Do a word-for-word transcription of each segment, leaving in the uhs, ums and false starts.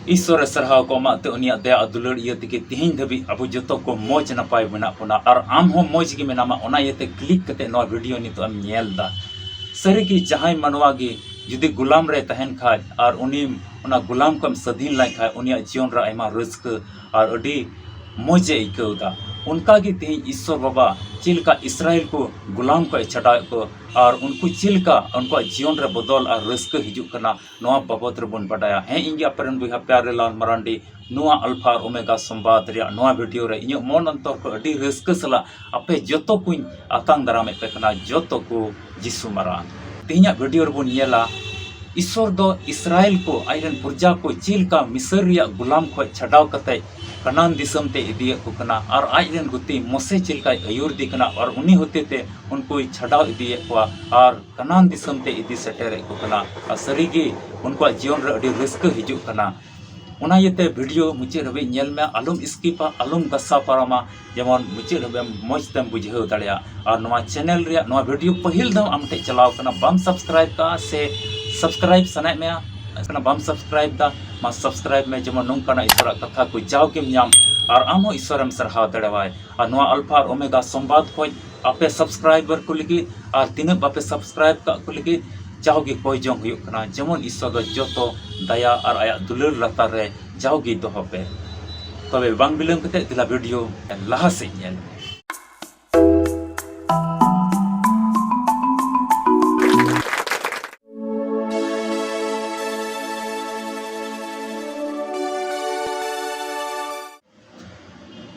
ᱤᱥᱥᱚᱨᱮ ᱥᱟᱨᱦᱟᱣ ᱠᱚ ᱮᱢᱟᱜ ᱛᱮ, ᱩᱱᱤᱭᱟᱜ ᱫᱟᱭᱟ ᱟᱨ ᱫᱩᱞᱟᱹᱲ ᱤᱭᱟᱹ ᱛᱮᱜᱮ ᱛᱤᱦᱤᱧ ᱫᱷᱟᱹᱵᱤᱡ ᱟᱵᱚ ᱡᱚᱛᱚ ᱠᱚ ᱢᱚᱡᱽ ᱱᱟᱯᱟᱭ ᱢᱮᱱᱟᱜ ᱵᱚᱱᱟ ᱟᱨ ᱟᱢ ᱦᱚᱸ ᱢᱚᱡᱽ ᱜᱮ ᱢᱮᱱᱟᱢᱟ᱾ ᱚᱱᱟ ᱤᱭᱟᱹᱛᱮ click ᱠᱟᱛᱮ ᱱᱚᱣᱟ video ᱱᱤᱛᱚᱜ ᱮᱢ ᱧᱮᱞ ᱮᱫᱟ᱾ ᱥᱟᱹᱨᱤᱜᱮ ᱡᱟᱦᱟᱸᱭ ᱢᱟᱱᱣᱟ ᱜᱮ ᱡᱩᱫᱤ ᱜᱩᱞᱟᱢ ᱨᱮ ᱛᱟᱦᱮᱱ ᱠᱷᱟᱡ ᱟᱨ ᱩᱱᱤ ᱚᱱᱟ ᱜᱩᱞᱟᱢ ᱠᱷᱚᱱ ᱥᱟᱹᱫᱷᱤᱱ ᱞᱮᱱ ᱠᱷᱟᱡ, ᱩᱱᱤᱭᱟᱜ ᱡᱤᱭᱚᱱ ᱨᱮ ᱟᱭᱢᱟ ᱨᱟᱹᱥᱠᱟᱹ ᱟᱨ ᱟᱹᱰᱤ ᱢᱚᱡᱽ ᱮ ᱟᱹᱭᱠᱟᱹᱣ ᱮᱫᱟ᱾ ᱚᱱᱠᱟ ᱜᱮ ᱛᱮᱦᱮᱧ ᱤᱥᱥᱚᱨ ᱵᱟᱵᱟ ᱪᱮᱫ ᱞᱮᱠᱟ ᱤᱥᱨᱟᱭᱮᱞ ᱠᱚ ᱜᱩᱞᱟᱢ ᱠᱷᱚᱱ ᱮ ᱪᱷᱟᱰᱟᱣᱮᱫ ᱠᱚ ᱟᱨ ᱩᱱᱠᱩ ᱪᱮᱫ ᱞᱮᱠᱟ ᱩᱱᱠᱩᱣᱟᱜ ᱡᱤᱭᱚᱱ ᱨᱮ ᱵᱚᱫᱚᱞ ᱟᱨ ᱨᱟᱹᱥᱠᱟᱹ ᱦᱤᱡᱩᱜ ᱠᱟᱱᱟ, ᱱᱚᱣᱟ ᱵᱟᱵᱚᱛ ᱨᱮᱵᱚᱱ ᱵᱟᱰᱟᱭᱟ᱾ ᱦᱮᱸ, ᱤᱧ ᱜᱮ ᱟᱯᱮ ᱨᱮᱱ ᱵᱚᱭᱦᱟ ᱯᱭᱟᱨᱮ ᱞᱟᱞ ᱢᱟᱨᱟᱱᱰᱤ᱾ ᱱᱚᱣᱟ ᱟᱞᱯᱷᱟ ᱟᱨ ᱳᱢᱮᱜᱟ ᱥᱚᱢᱵᱟᱫ ᱨᱮᱭᱟᱜ ᱱᱚᱣᱟ video ᱨᱮ ᱤᱧᱟᱹᱜ ᱢᱚᱱ ᱚᱱᱛᱚᱨ ᱠᱷᱚᱱ ᱟᱹᱰᱤ ᱨᱟᱹᱥᱠᱟᱹ ᱥᱟᱞᱟᱜ ᱟᱯᱮ ᱡᱚᱛᱚ ᱠᱚᱧ ᱟᱛᱟᱝ ᱫᱟᱨᱟᱢᱮᱫ ᱯᱮ ᱠᱟᱱᱟ, ᱡᱚᱛᱚ ᱠᱚ ᱡᱤᱥᱩ ᱢᱟᱨᱟᱝ᱾ ᱛᱮᱦᱮᱧᱟᱜ video ᱨᱮᱵᱚᱱ ᱧᱮᱞᱟ, ᱤᱥᱥᱚᱨ ᱫᱚ ᱤᱥᱨᱟᱭᱮᱞ ᱠᱚ, ᱟᱡ ᱨᱮᱱ ᱯᱨᱚᱡᱟ ᱠᱚ ᱪᱮᱫ ᱞᱮᱠᱟ ᱢᱤᱥᱚᱨ ᱨᱮᱭᱟᱜ ᱜᱩᱞᱟᱢ ᱠᱷᱚᱱ ᱪᱷᱟᱰᱟᱣ ᱠᱟᱛᱮ ᱠᱟᱱᱟᱱ ᱫᱤᱥᱚᱢ ᱛᱮ ᱤᱫᱤᱭᱮᱫ ᱠᱚ ᱠᱟᱱᱟ ᱟᱨ ᱟᱡ ᱨᱮᱱ ᱜᱩᱛᱤ ᱢᱳᱥᱮ ᱪᱮᱫ ᱞᱮᱠᱟᱭ ᱟᱹᱭᱩᱨ ᱤᱫᱤ ᱠᱟᱱᱟ ᱟᱨ ᱩᱱᱤ ᱦᱚᱛᱮ ᱛᱮ ᱩᱱᱠᱩᱭ ᱪᱷᱟᱰᱟᱣ ᱤᱫᱤᱭᱮᱫ ᱠᱚᱣᱟ ᱟᱨ ᱠᱟᱱᱟᱱ ᱫᱤᱥᱚᱢ ᱛᱮ ᱤᱫᱤ ᱥᱮᱴᱮᱨᱮᱫ ᱠᱚ ᱠᱟᱱᱟ᱾ ᱟᱨ ᱥᱟᱹᱨᱤᱜᱮ ᱩᱱᱠᱩᱣᱟᱜ ᱡᱤᱭᱚᱱ ᱨᱮ ᱟᱹᱰᱤ ᱨᱟᱹᱥᱠᱟᱹ ᱦᱤᱡᱩᱜ ᱠᱟᱱᱟ᱾ ᱚᱱᱟ ᱤᱭᱟᱹᱛᱮ video ᱢᱩᱪᱟᱹᱫ ᱦᱟᱹᱵᱤᱡ ᱧᱮᱞ ᱢᱮ, ᱟᱞᱚᱢ skipᱟ, ᱟᱞᱚᱢ ᱜᱟᱥᱟᱣ ᱯᱟᱨᱚᱢᱟ, ᱡᱮᱢᱚᱱ ᱢᱩᱪᱟᱹᱫ ᱦᱟᱹᱵᱤᱡ ᱮᱢ ᱢᱚᱡᱽ ᱛᱮᱢ ᱵᱩᱡᱷᱟᱹᱣ ᱫᱟᱲᱮᱭᱟᱜ᱾ ᱟᱨ ᱱᱚᱣᱟ channel ᱨᱮᱭᱟᱜ ᱱᱚᱣᱟ video ᱯᱟᱹᱦᱤᱞ ᱫᱷᱟᱣ ᱟᱢ ᱴᱷᱮᱱ ᱪᱟᱞᱟᱣ ᱠᱟᱱᱟ, ᱵᱟᱢ subscribe ᱠᱟᱜᱼᱟ ᱥᱮ subscribe ᱥᱟᱱᱟᱭᱮᱫ ᱢᱮᱭᱟ, ᱵᱟᱢ subscribe ᱫᱟ, ᱢᱟ subscribe ᱢᱮ, ᱡᱮᱢᱚᱱ ᱱᱚᱝᱠᱟᱱᱟᱜ ᱤᱥᱚᱨᱟᱜ ᱠᱟᱛᱷᱟ ᱠᱚ ᱡᱟᱣ ᱜᱮᱢ ᱧᱟᱢ ᱟᱨ ᱟᱢ ᱦᱚᱸ ᱤᱥᱚᱨᱮᱢ ᱥᱟᱨᱦᱟᱣ ᱫᱟᱲᱮᱣᱟᱭ᱾ ᱟᱨ ᱱᱚᱣᱟ ᱟᱞᱯᱷᱟ ᱟᱨ ᱳᱢᱮᱜᱟ ᱥᱚᱢᱵᱟᱫ ᱠᱷᱚᱡ ᱟᱯᱮ subscriber ᱠᱚ ᱞᱟᱹᱜᱤᱫ ᱟᱨ ᱛᱤᱱᱟᱹᱜ ᱵᱟᱯᱮ subscribe ᱠᱟᱜ ᱠᱚ ᱞᱟᱹᱜᱤᱫ ᱡᱟᱣᱜᱮ ᱠᱚᱭ ᱡᱚᱝ ᱦᱩᱭᱩᱜ ᱠᱟᱱᱟ, ᱡᱮᱢᱚᱱ ᱤᱥᱚᱨ ᱫᱚ ᱡᱚᱛᱚ ᱫᱟᱭᱟ ᱟᱨ ᱟᱭᱟᱜ ᱫᱩᱞᱟᱹᱲ ᱞᱟᱛᱟᱨ ᱨᱮ ᱡᱟᱣᱜᱮ ᱫᱚᱦᱚ ᱯᱮ᱾ ᱛᱚᱵᱮ ᱵᱟᱝ ᱵᱤᱞᱚᱢ ᱠᱟᱛᱮ ᱫᱮᱞᱟ video ᱞᱟᱦᱟ ᱥᱮᱫ ᱧᱮᱞ ᱢᱮ᱾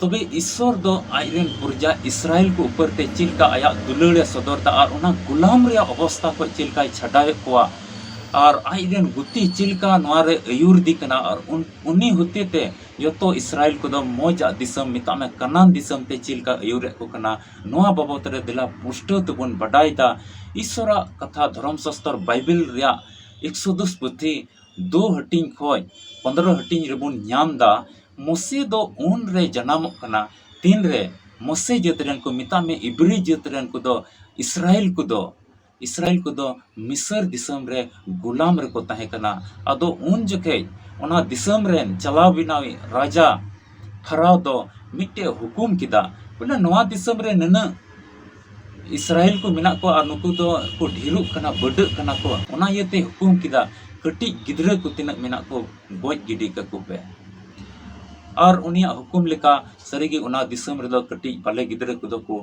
ᱛᱚᱵᱮ ᱤᱥᱥᱚᱨ ᱫᱚ ᱟᱡ ᱨᱮᱱ ᱯᱨᱚᱡᱟ ᱤᱥᱨᱟᱭᱮᱞ ᱠᱚ ᱩᱯᱚᱨ ᱛᱮ ᱪᱮᱫ ᱞᱮᱠᱟ ᱟᱭᱟᱜ ᱫᱩᱞᱟᱹᱲ ᱮ ᱥᱚᱫᱚᱨ ᱫᱟ ᱟᱨ ᱚᱱᱟ ᱜᱩᱞᱟᱢ ᱨᱮᱭᱟᱜ ᱚᱵᱚᱥᱛᱟ ᱠᱷᱚᱱ ᱪᱮᱫ ᱞᱮᱠᱟᱭ ᱪᱷᱟᱰᱟᱣᱮᱫ ᱠᱚᱣᱟ ᱟᱨ ᱟᱡ ᱨᱮᱱ ᱜᱩᱛᱤ ᱪᱮᱫ ᱞᱮᱠᱟ ᱱᱚᱣᱟ ᱨᱮ ᱟᱹᱭᱩᱨ ᱤᱫᱤ ᱠᱟᱱᱟ ᱟᱨ ᱩᱱ-, ᱩᱱᱤ ᱦᱚᱛᱮ ᱛᱮ ᱡᱚᱛᱚ ᱤᱥᱨᱟᱭᱮᱞ ᱠᱚᱫᱚ ᱢᱚᱡᱽ ᱟᱜ ᱫᱤᱥᱚᱢ, ᱢᱮᱛᱟᱜ ᱢᱮ ᱠᱟᱱᱟᱱ ᱫᱤᱥᱚᱢ ᱛᱮ ᱪᱮᱫ ᱞᱮᱠᱟ ᱟᱹᱭᱩᱨᱮᱫ ᱠᱚ ᱠᱟᱱᱟ, ᱱᱚᱣᱟ ᱵᱟᱵᱚᱛ ᱨᱮ ᱫᱮᱞᱟ ᱯᱩᱥᱴᱟᱹᱣ ᱛᱮᱵᱚᱱ ᱵᱟᱰᱟᱭ ᱫᱟ᱾ ᱤᱥᱥᱚᱨᱟᱜ ᱠᱟᱛᱷᱟ ᱫᱷᱚᱨᱚᱢ ᱥᱟᱥᱛᱚᱨ ᱵᱟᱭᱵᱮᱞ ᱨᱮᱭᱟᱜ ᱮᱠᱥᱳᱫᱚᱥ ᱯᱩᱛᱷᱤ ᱫᱩ ᱦᱟᱹᱴᱤᱧ ᱠᱷᱚᱡ ᱯᱚᱱᱫᱽᱨᱚ ᱦᱟᱹᱴᱤᱧ ᱨᱮᱵᱚᱱ ᱧᱟᱢ ᱫᱟ᱾ ᱢᱳᱥᱮ ᱫᱚ ᱩᱱ ᱨᱮ ᱡᱟᱱᱟᱢᱚᱜ ᱠᱟᱱᱟ, ᱛᱤᱱ ᱨᱮ ᱢᱳᱥᱮ ᱡᱟᱹᱛ ᱨᱮᱱ ᱠᱚ, ᱢᱮᱛᱟᱜ ᱢᱮ ᱤᱵᱨᱤ ᱡᱟᱹᱛ ᱨᱮᱱ ᱠᱚᱫᱚ, ᱤᱥᱨᱟᱭᱮᱞ ᱠᱚᱫᱚ, ᱤᱥᱨᱟᱭᱮᱞ ᱠᱚᱫᱚ ᱢᱤᱥᱨ ᱫᱤᱥᱚᱢ ᱨᱮ ᱜᱩᱞᱟᱢ ᱨᱮᱠᱚ ᱛᱟᱦᱮᱸ ᱠᱟᱱᱟ᱾ ᱟᱫᱚ ᱩᱱ ᱡᱚᱠᱷᱮᱡ ᱚᱱᱟ ᱫᱤᱥᱚᱢ ᱨᱮᱱ ᱪᱟᱞᱟᱣ ᱵᱮᱱᱟᱣᱤᱡ ᱨᱟᱡᱟ ᱯᱷᱟᱨᱟᱣ ᱫᱚ ᱢᱤᱫᱴᱮᱡ ᱦᱩᱠᱩᱢ ᱠᱮᱫᱟ, ᱵᱚᱞᱮ ᱱᱚᱣᱟ ᱫᱤᱥᱚᱢ ᱨᱮ ᱱᱩᱱᱟᱹᱜ ᱤᱥᱨᱟᱭᱮᱞ ᱠᱚ ᱢᱮᱱᱟᱜ ᱠᱚᱣᱟ ᱟᱨ ᱱᱩᱠᱩ ᱫᱚ ᱠᱚ ᱰᱷᱮᱨᱚᱜ ᱠᱟᱱᱟ, ᱵᱟᱹᱰᱟᱹᱜ ᱠᱟᱱᱟ ᱠᱚ᱾ ᱚᱱᱟ ᱤᱭᱟᱹᱛᱮ ᱦᱩᱠᱩᱢ ᱠᱮᱫᱟ, ᱠᱟᱹᱴᱤᱡ ᱜᱤᱫᱽᱨᱟᱹ ᱠᱚ ᱛᱤᱱᱟᱹᱜ ᱢᱮᱱᱟᱜ ᱠᱚ ᱜᱚᱡ ᱜᱤᱰᱤ ᱠᱟᱠᱚ ᱯᱮ᱾ ᱟᱨ ᱩᱱᱤᱭᱟᱜ ᱦᱩᱠᱩᱢ ᱞᱮᱠᱟ ᱥᱟᱹᱨᱤᱜᱮ ᱚᱱᱟ ᱫᱤᱥᱚᱢ ᱨᱮᱫᱚ ᱠᱟᱹᱴᱤᱡ ᱵᱟᱞᱮ ᱜᱤᱫᱽᱨᱟᱹ ᱠᱚᱫᱚ ᱠᱚ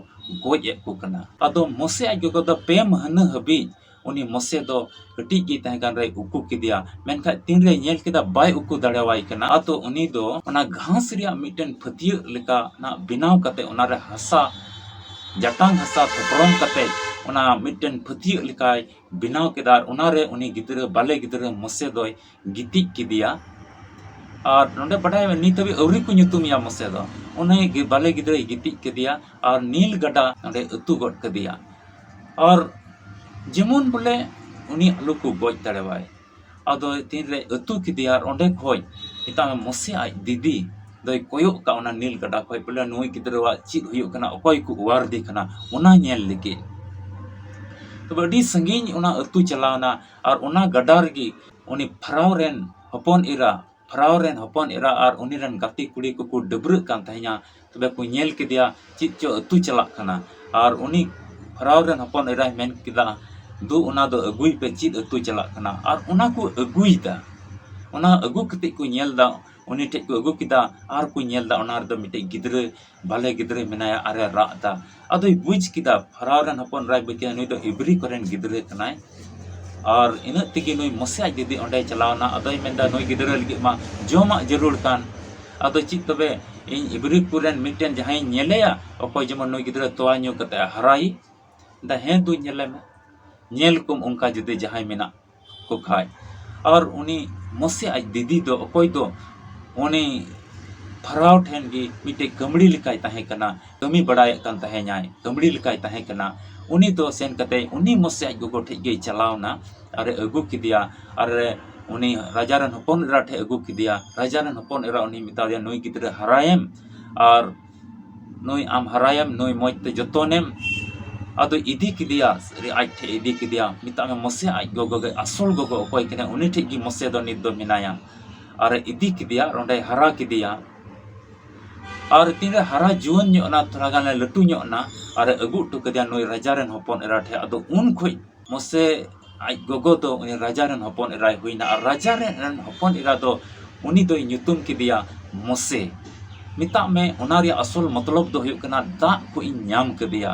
ᱜᱚᱡ ᱮᱫ ᱠᱚ ᱠᱟᱱᱟ᱾ ᱟᱫᱚ ᱢᱚᱥᱮ ᱟᱡ ᱜᱚᱜᱚ ᱫᱚ ᱯᱮ ᱢᱟᱹᱦᱱᱟᱹ ᱦᱟᱹᱵᱤᱡ ᱩᱱᱤ ᱢᱚᱥᱮ ᱫᱚ ᱠᱟᱹᱴᱤᱡ ᱜᱮ ᱛᱟᱦᱮᱸ ᱠᱟᱱ ᱨᱮᱭ ᱩᱠᱩ ᱠᱮᱫᱮᱭᱟ, ᱢᱮᱱᱠᱷᱟᱱ ᱛᱤᱱᱨᱮ ᱧᱮᱞ ᱠᱮᱫᱟ ᱵᱟᱭ ᱩᱠᱩ ᱫᱟᱲᱮᱣᱟᱭ ᱠᱟᱱᱟ, ᱟᱫᱚ ᱩᱱᱤ ᱫᱚ ᱚᱱᱟ ᱜᱷᱟᱥ ᱨᱮᱭᱟᱜ ᱢᱤᱫᱴᱮᱱ ᱯᱷᱟᱹᱛᱭᱟᱹᱜ ᱞᱮᱠᱟ ᱱᱟᱜ ᱵᱮᱱᱟᱣ ᱠᱟᱛᱮ ᱚᱱᱟᱨᱮ ᱦᱟᱥᱟ, ᱡᱟᱴᱟᱝ ᱦᱟᱥᱟ ᱛᱷᱚᱯᱨᱚᱢ ᱠᱟᱛᱮ ᱚᱱᱟ ᱢᱤᱫᱴᱮᱱ ᱯᱷᱟᱹᱛᱭᱟᱹᱜ ᱞᱮᱠᱟᱭ ᱵᱮᱱᱟᱣ ᱠᱮᱫᱟ ᱟᱨ ᱚᱱᱟᱨᱮ ᱩᱱᱤ ᱜᱤᱫᱽᱨᱟᱹ, ᱵᱟᱞᱮ ᱜᱤᱫᱽᱨᱟᱹ ᱢᱚᱥᱮ ᱫᱚᱭ ᱜᱤᱛᱤᱡ ᱠᱮᱫᱮᱭᱟ᱾ ᱟᱨ ᱱᱚᱰᱮ ᱵᱟᱰᱟᱭ ᱢᱮ, ᱱᱤᱛ ᱦᱟᱹᱵᱤᱡ ᱟᱹᱣᱨᱤ ᱠᱚ ᱧᱩᱛᱩᱢᱮᱭᱟ ᱢᱚᱥᱮ ᱫᱚ᱾ ᱩᱱᱤ ᱜᱮ ᱵᱟᱞᱮ ᱜᱤᱫᱽᱨᱟᱹᱭ ᱜᱤᱛᱤᱡ ᱠᱮᱫᱮᱭᱟ ᱟᱨ ᱱᱤᱞ ᱜᱟᱰᱟ ᱚᱸᱰᱮ ᱟᱹᱛᱩ ᱜᱚᱫ ᱠᱮᱫᱮᱭᱟ᱾ ᱟᱨ ᱡᱮᱢᱚᱱ ᱵᱚᱞᱮ ᱩᱱᱤ ᱟᱞᱚ ᱠᱚ ᱜᱚᱡ ᱫᱟᱲᱮᱣᱟᱭ᱾ ᱟᱫᱚ ᱛᱤᱱᱨᱮ ᱟᱹᱛᱩ ᱠᱮᱫᱮᱭᱟ ᱟᱨ ᱚᱸᱰᱮ ᱠᱷᱚᱡ ᱢᱮᱛᱟᱜ ᱢᱮ ᱢᱚᱥᱮ ᱟᱡ ᱫᱤᱫᱤ ᱫᱚᱭ ᱠᱚᱭᱚᱜ ᱠᱟᱜ ᱚᱱᱟ ᱱᱤᱞ ᱜᱟᱰᱟ ᱠᱷᱚᱡ, ᱵᱚᱞᱮ ᱱᱩᱭ ᱜᱤᱫᱽᱨᱟᱹᱣᱟᱜ ᱪᱮᱫ ᱦᱩᱭᱩᱜ ᱠᱟᱱᱟ, ᱚᱠᱚᱭ ᱠᱚ ᱚᱣᱟᱨᱫᱮ ᱠᱟᱱᱟ, ᱚᱱᱟ ᱧᱮᱞ ᱞᱟᱹᱜᱤᱫ᱾ ᱛᱚᱵᱮ ᱟᱹᱰᱤ ᱥᱟᱺᱜᱤᱧ ᱚᱱᱟ ᱟᱹᱛᱩ ᱪᱟᱞᱟᱣᱱᱟ ᱟᱨ ᱚᱱᱟ ᱜᱟᱰᱟ ᱨᱮᱜᱮ ᱩᱱᱤ ᱯᱷᱟᱨᱟᱣ ᱨᱮᱱ ᱦᱚᱯᱚᱱ ᱮᱨᱟ, ᱯᱷᱟᱨᱟᱣ ᱨᱮᱱ ᱦᱚᱯᱚᱱ ᱮᱨᱟ ᱟᱨ ᱩᱱᱤ ᱨᱮᱱ ᱜᱟᱛᱮ ᱠᱩᱲᱤ ᱠᱚᱠᱚ ᱰᱟᱹᱵᱽᱨᱟᱹᱜ ᱠᱟᱱ ᱛᱟᱦᱮᱸᱱᱟ᱾ ᱛᱚᱵᱮ ᱠᱚ ᱧᱮᱞ ᱠᱮᱫᱮᱭᱟ ᱪᱮᱫ ᱪᱚ ᱟᱹᱛᱩ ᱪᱟᱞᱟᱜ ᱠᱟᱱᱟ᱾ ᱟᱨ ᱩᱱᱤ ᱯᱷᱟᱨᱟᱣ ᱨᱮᱱ ᱦᱚᱯᱚᱱ ᱮᱨᱟᱭ ᱢᱮᱱ ᱠᱮᱫᱟ, "ᱫᱩ, ᱚᱱᱟ ᱫᱚ ᱟᱹᱜᱩᱭ ᱯᱮ, ᱪᱮᱫ ᱟᱹᱛᱩ ᱪᱟᱞᱟᱜ ᱠᱟᱱᱟ?" ᱟᱨ ᱚᱱᱟ ᱠᱚ ᱟᱹᱜᱩᱭᱮᱫᱟ᱾ ᱚᱱᱟ ᱟᱹᱜᱩ ᱠᱟᱛᱮ ᱠᱚ ᱧᱮᱞ ᱮᱫᱟ, ᱩᱱᱤ ᱴᱷᱮᱡ ᱠᱚ ᱟᱹᱜᱩ ᱠᱮᱫᱟ ᱟᱨ ᱠᱚ ᱧᱮᱞ ᱮᱫᱟ ᱚᱱᱟ ᱨᱮᱫᱚ ᱢᱤᱫᱴᱮᱡ ᱜᱤᱫᱽᱨᱟᱹ, ᱵᱟᱞᱮ ᱜᱤᱫᱽᱨᱟᱹ ᱢᱮᱱᱟᱭᱟ ᱟᱨᱮ ᱨᱟᱜ ᱮᱫᱟ᱾ ᱟᱫᱚᱭ ᱵᱩᱡᱽ ᱠᱮᱫᱟ ᱯᱷᱟᱨᱟᱣ ᱨᱮᱱ ᱦᱚᱯᱚᱱ ᱮᱨᱟᱭ ᱵᱩᱡᱽ ᱠᱮᱫᱟ ᱱᱩᱭ ᱫᱚ ᱤᱵᱨᱤ ᱠᱚᱨᱮᱱ ᱜᱤᱫᱽᱨᱟᱹ ᱠᱟᱱᱟᱭ᱾ ᱟᱨ ᱤᱱᱟᱹᱜ ᱛᱮᱜᱮ ᱱᱩᱭ ᱢᱚᱥᱮ ᱟᱡ ᱫᱤᱫᱤ ᱚᱸᱰᱮᱭ ᱪᱟᱞᱟᱣ ᱮᱱᱟ᱾ ᱟᱫᱚᱭ ᱢᱮᱱᱫᱟ ᱱᱩᱭ ᱜᱤᱫᱽᱨᱟᱹ ᱞᱟᱹᱜᱤᱫ ᱢᱟ ᱡᱚᱢᱟᱜ ᱡᱟᱹᱨᱩᱲ ᱠᱟᱱ᱾ ᱟᱫᱚ ᱪᱮᱫ ᱛᱚᱵᱮ ᱤᱧ ᱤᱵᱨᱤ ᱠᱚᱨᱮᱱ ᱢᱤᱫᱴᱮᱱ ᱡᱟᱦᱟᱸᱭᱤᱧ ᱧᱮᱞᱮᱭᱟ, ᱚᱠᱚᱭ ᱡᱮᱢᱚᱱ ᱱᱩᱭ ᱜᱤᱫᱽᱨᱟᱹ ᱛᱚᱣᱟ ᱧᱩ ᱠᱟᱛᱮ ᱦᱟᱨᱟᱭ? ᱢᱮᱱᱫᱟ ᱦᱮᱸ ᱫᱩᱧ ᱧᱮᱞᱮ ᱢᱮ, ᱧᱮᱞ ᱠᱚᱢ ᱚᱱᱠᱟ ᱡᱩᱫᱤ ᱡᱟᱦᱟᱸᱭ ᱢᱮᱱᱟᱜ ᱠᱚ ᱠᱷᱟᱡ᱾ ᱟᱨ ᱩᱱᱤ ᱢᱚᱥᱮ ᱟᱡ ᱫᱤᱫᱤ ᱫᱚ ᱚᱠᱚᱭ ᱫᱚ ᱩᱱᱤ ᱯᱷᱟᱨᱟᱣ ᱴᱷᱮᱱ ᱜᱮ ᱢᱤᱫᱴᱮᱡ ᱠᱟᱹᱢᱲᱤ ᱞᱮᱠᱟᱭ ᱛᱟᱦᱮᱸ ᱠᱟᱱᱟ, ᱠᱟᱹᱢᱤ ᱵᱟᱲᱟᱭᱮᱫ ᱠᱟᱱ ᱛᱟᱦᱮᱸᱧᱟᱭ, ᱠᱟᱹᱢᱲᱤ ᱞᱮᱠᱟᱭ ᱛᱟᱦᱮᱸ ᱠᱟᱱᱟ᱾ ᱩᱱᱤ ᱫᱚ ᱥᱮᱱ ᱠᱟᱛᱮ ᱩᱱᱤ ᱢᱚᱥᱮ ᱟᱡ ᱜᱚᱜᱚ ᱴᱷᱮᱡ ᱜᱮᱭ ᱪᱟᱞᱟᱣ ᱮᱱᱟ ᱟᱨᱮ ᱟᱹᱜᱩ ᱠᱮᱫᱮᱭᱟ᱾ ᱟᱨ ᱩᱱᱤ ᱨᱟᱡᱟ ᱨᱮᱱ ᱦᱚᱯᱚᱱ ᱮᱨᱟ ᱴᱷᱮᱡ ᱟᱹᱜᱩ ᱠᱮᱫᱮᱭᱟ᱾ ᱨᱟᱡᱟ ᱨᱮᱱ ᱦᱚᱯᱚᱱ ᱮᱨᱟ ᱩᱱᱤ ᱢᱮᱛᱟ ᱫᱮᱭᱟ, "ᱱᱩᱭ ᱜᱤᱫᱽᱨᱟᱹ ᱦᱟᱨᱟᱭᱮᱢ ᱟᱨ ᱱᱩᱭ ᱟᱢ ᱦᱟᱨᱟᱭᱮᱢ, ᱱᱩᱭ ᱢᱚᱡᱽ ᱛᱮ ᱡᱚᱛᱚᱱᱮᱢ᱾" ᱟᱫᱚ ᱤᱫᱤ ᱠᱮᱫᱮᱭᱟ, ᱟᱡ ᱴᱷᱮᱡ ᱤᱫᱤ ᱠᱮᱫᱮᱭᱟ᱾ ᱢᱮᱛᱟᱜ ᱢᱮ ᱢᱚᱥᱮ ᱟᱡ ᱜᱚᱜᱚ ᱜᱮ ᱟᱥᱚᱞ ᱜᱚᱜᱚ ᱚᱠᱚᱭ ᱠᱟᱱᱟᱭ, ᱩᱱᱤ ᱴᱷᱮᱡ ᱜᱮ ᱢᱚᱥᱮ ᱫᱚ ᱱᱤᱛ ᱫᱚ ᱢᱮᱱᱟᱭᱟ᱾ ᱟᱨᱮ ᱤᱫᱤ ᱠᱮᱫᱮᱭᱟ ᱟᱨ ᱚᱸᱰᱮᱭ ᱦᱟᱨᱟ ᱠᱮᱫᱮᱭᱟ᱾ ᱟᱨ ᱛᱤᱱᱨᱮ ᱦᱟᱨᱟ ᱡᱩᱣᱟᱹᱱ ᱧᱚᱜ ᱮᱱᱟ, ᱛᱷᱚᱲᱟ ᱜᱟᱱᱮ ᱞᱟᱹᱴᱩ ᱧᱚᱜ ᱮᱱᱟ, ᱟᱨᱮ ᱟᱹᱜᱩ ᱦᱚᱴᱚ ᱠᱟᱫᱮᱭᱟ ᱱᱩᱭ ᱨᱟᱡᱟ ᱨᱮᱱ ᱦᱚᱯᱚᱱ ᱮᱨᱟ ᱴᱷᱮᱱ᱾ ᱟᱫᱚ ᱩᱱ ᱠᱷᱚᱱ ᱢᱚᱥᱮ ᱟᱡ ᱜᱚᱜᱚ ᱫᱚ ᱩᱱᱤ ᱨᱟᱡᱟ ᱨᱮᱱ ᱦᱚᱯᱚᱱ ᱮᱨᱟᱭ ᱦᱩᱭᱱᱟ᱾ ᱟᱨ ᱨᱟᱡᱟ ᱨᱮᱱ ᱦᱚᱯᱚᱱ ᱮᱨᱟ ᱫᱚ ᱩᱱᱤ ᱫᱚᱭ ᱧᱩᱛᱩᱢ ᱠᱮᱫᱮᱭᱟ ᱢᱚᱥᱮ᱾ ᱢᱮᱛᱟᱜ ᱢᱮ, ᱚᱱᱟ ᱨᱮᱭᱟᱜ ᱟᱥᱚᱞ ᱢᱚᱛᱞᱚᱵ ᱫᱚ ᱦᱩᱭᱩᱜ ᱠᱟᱱᱟ, ᱫᱟᱜ ᱠᱚ ᱤᱧ ᱧᱟᱢ ᱠᱮᱫᱮᱭᱟ᱾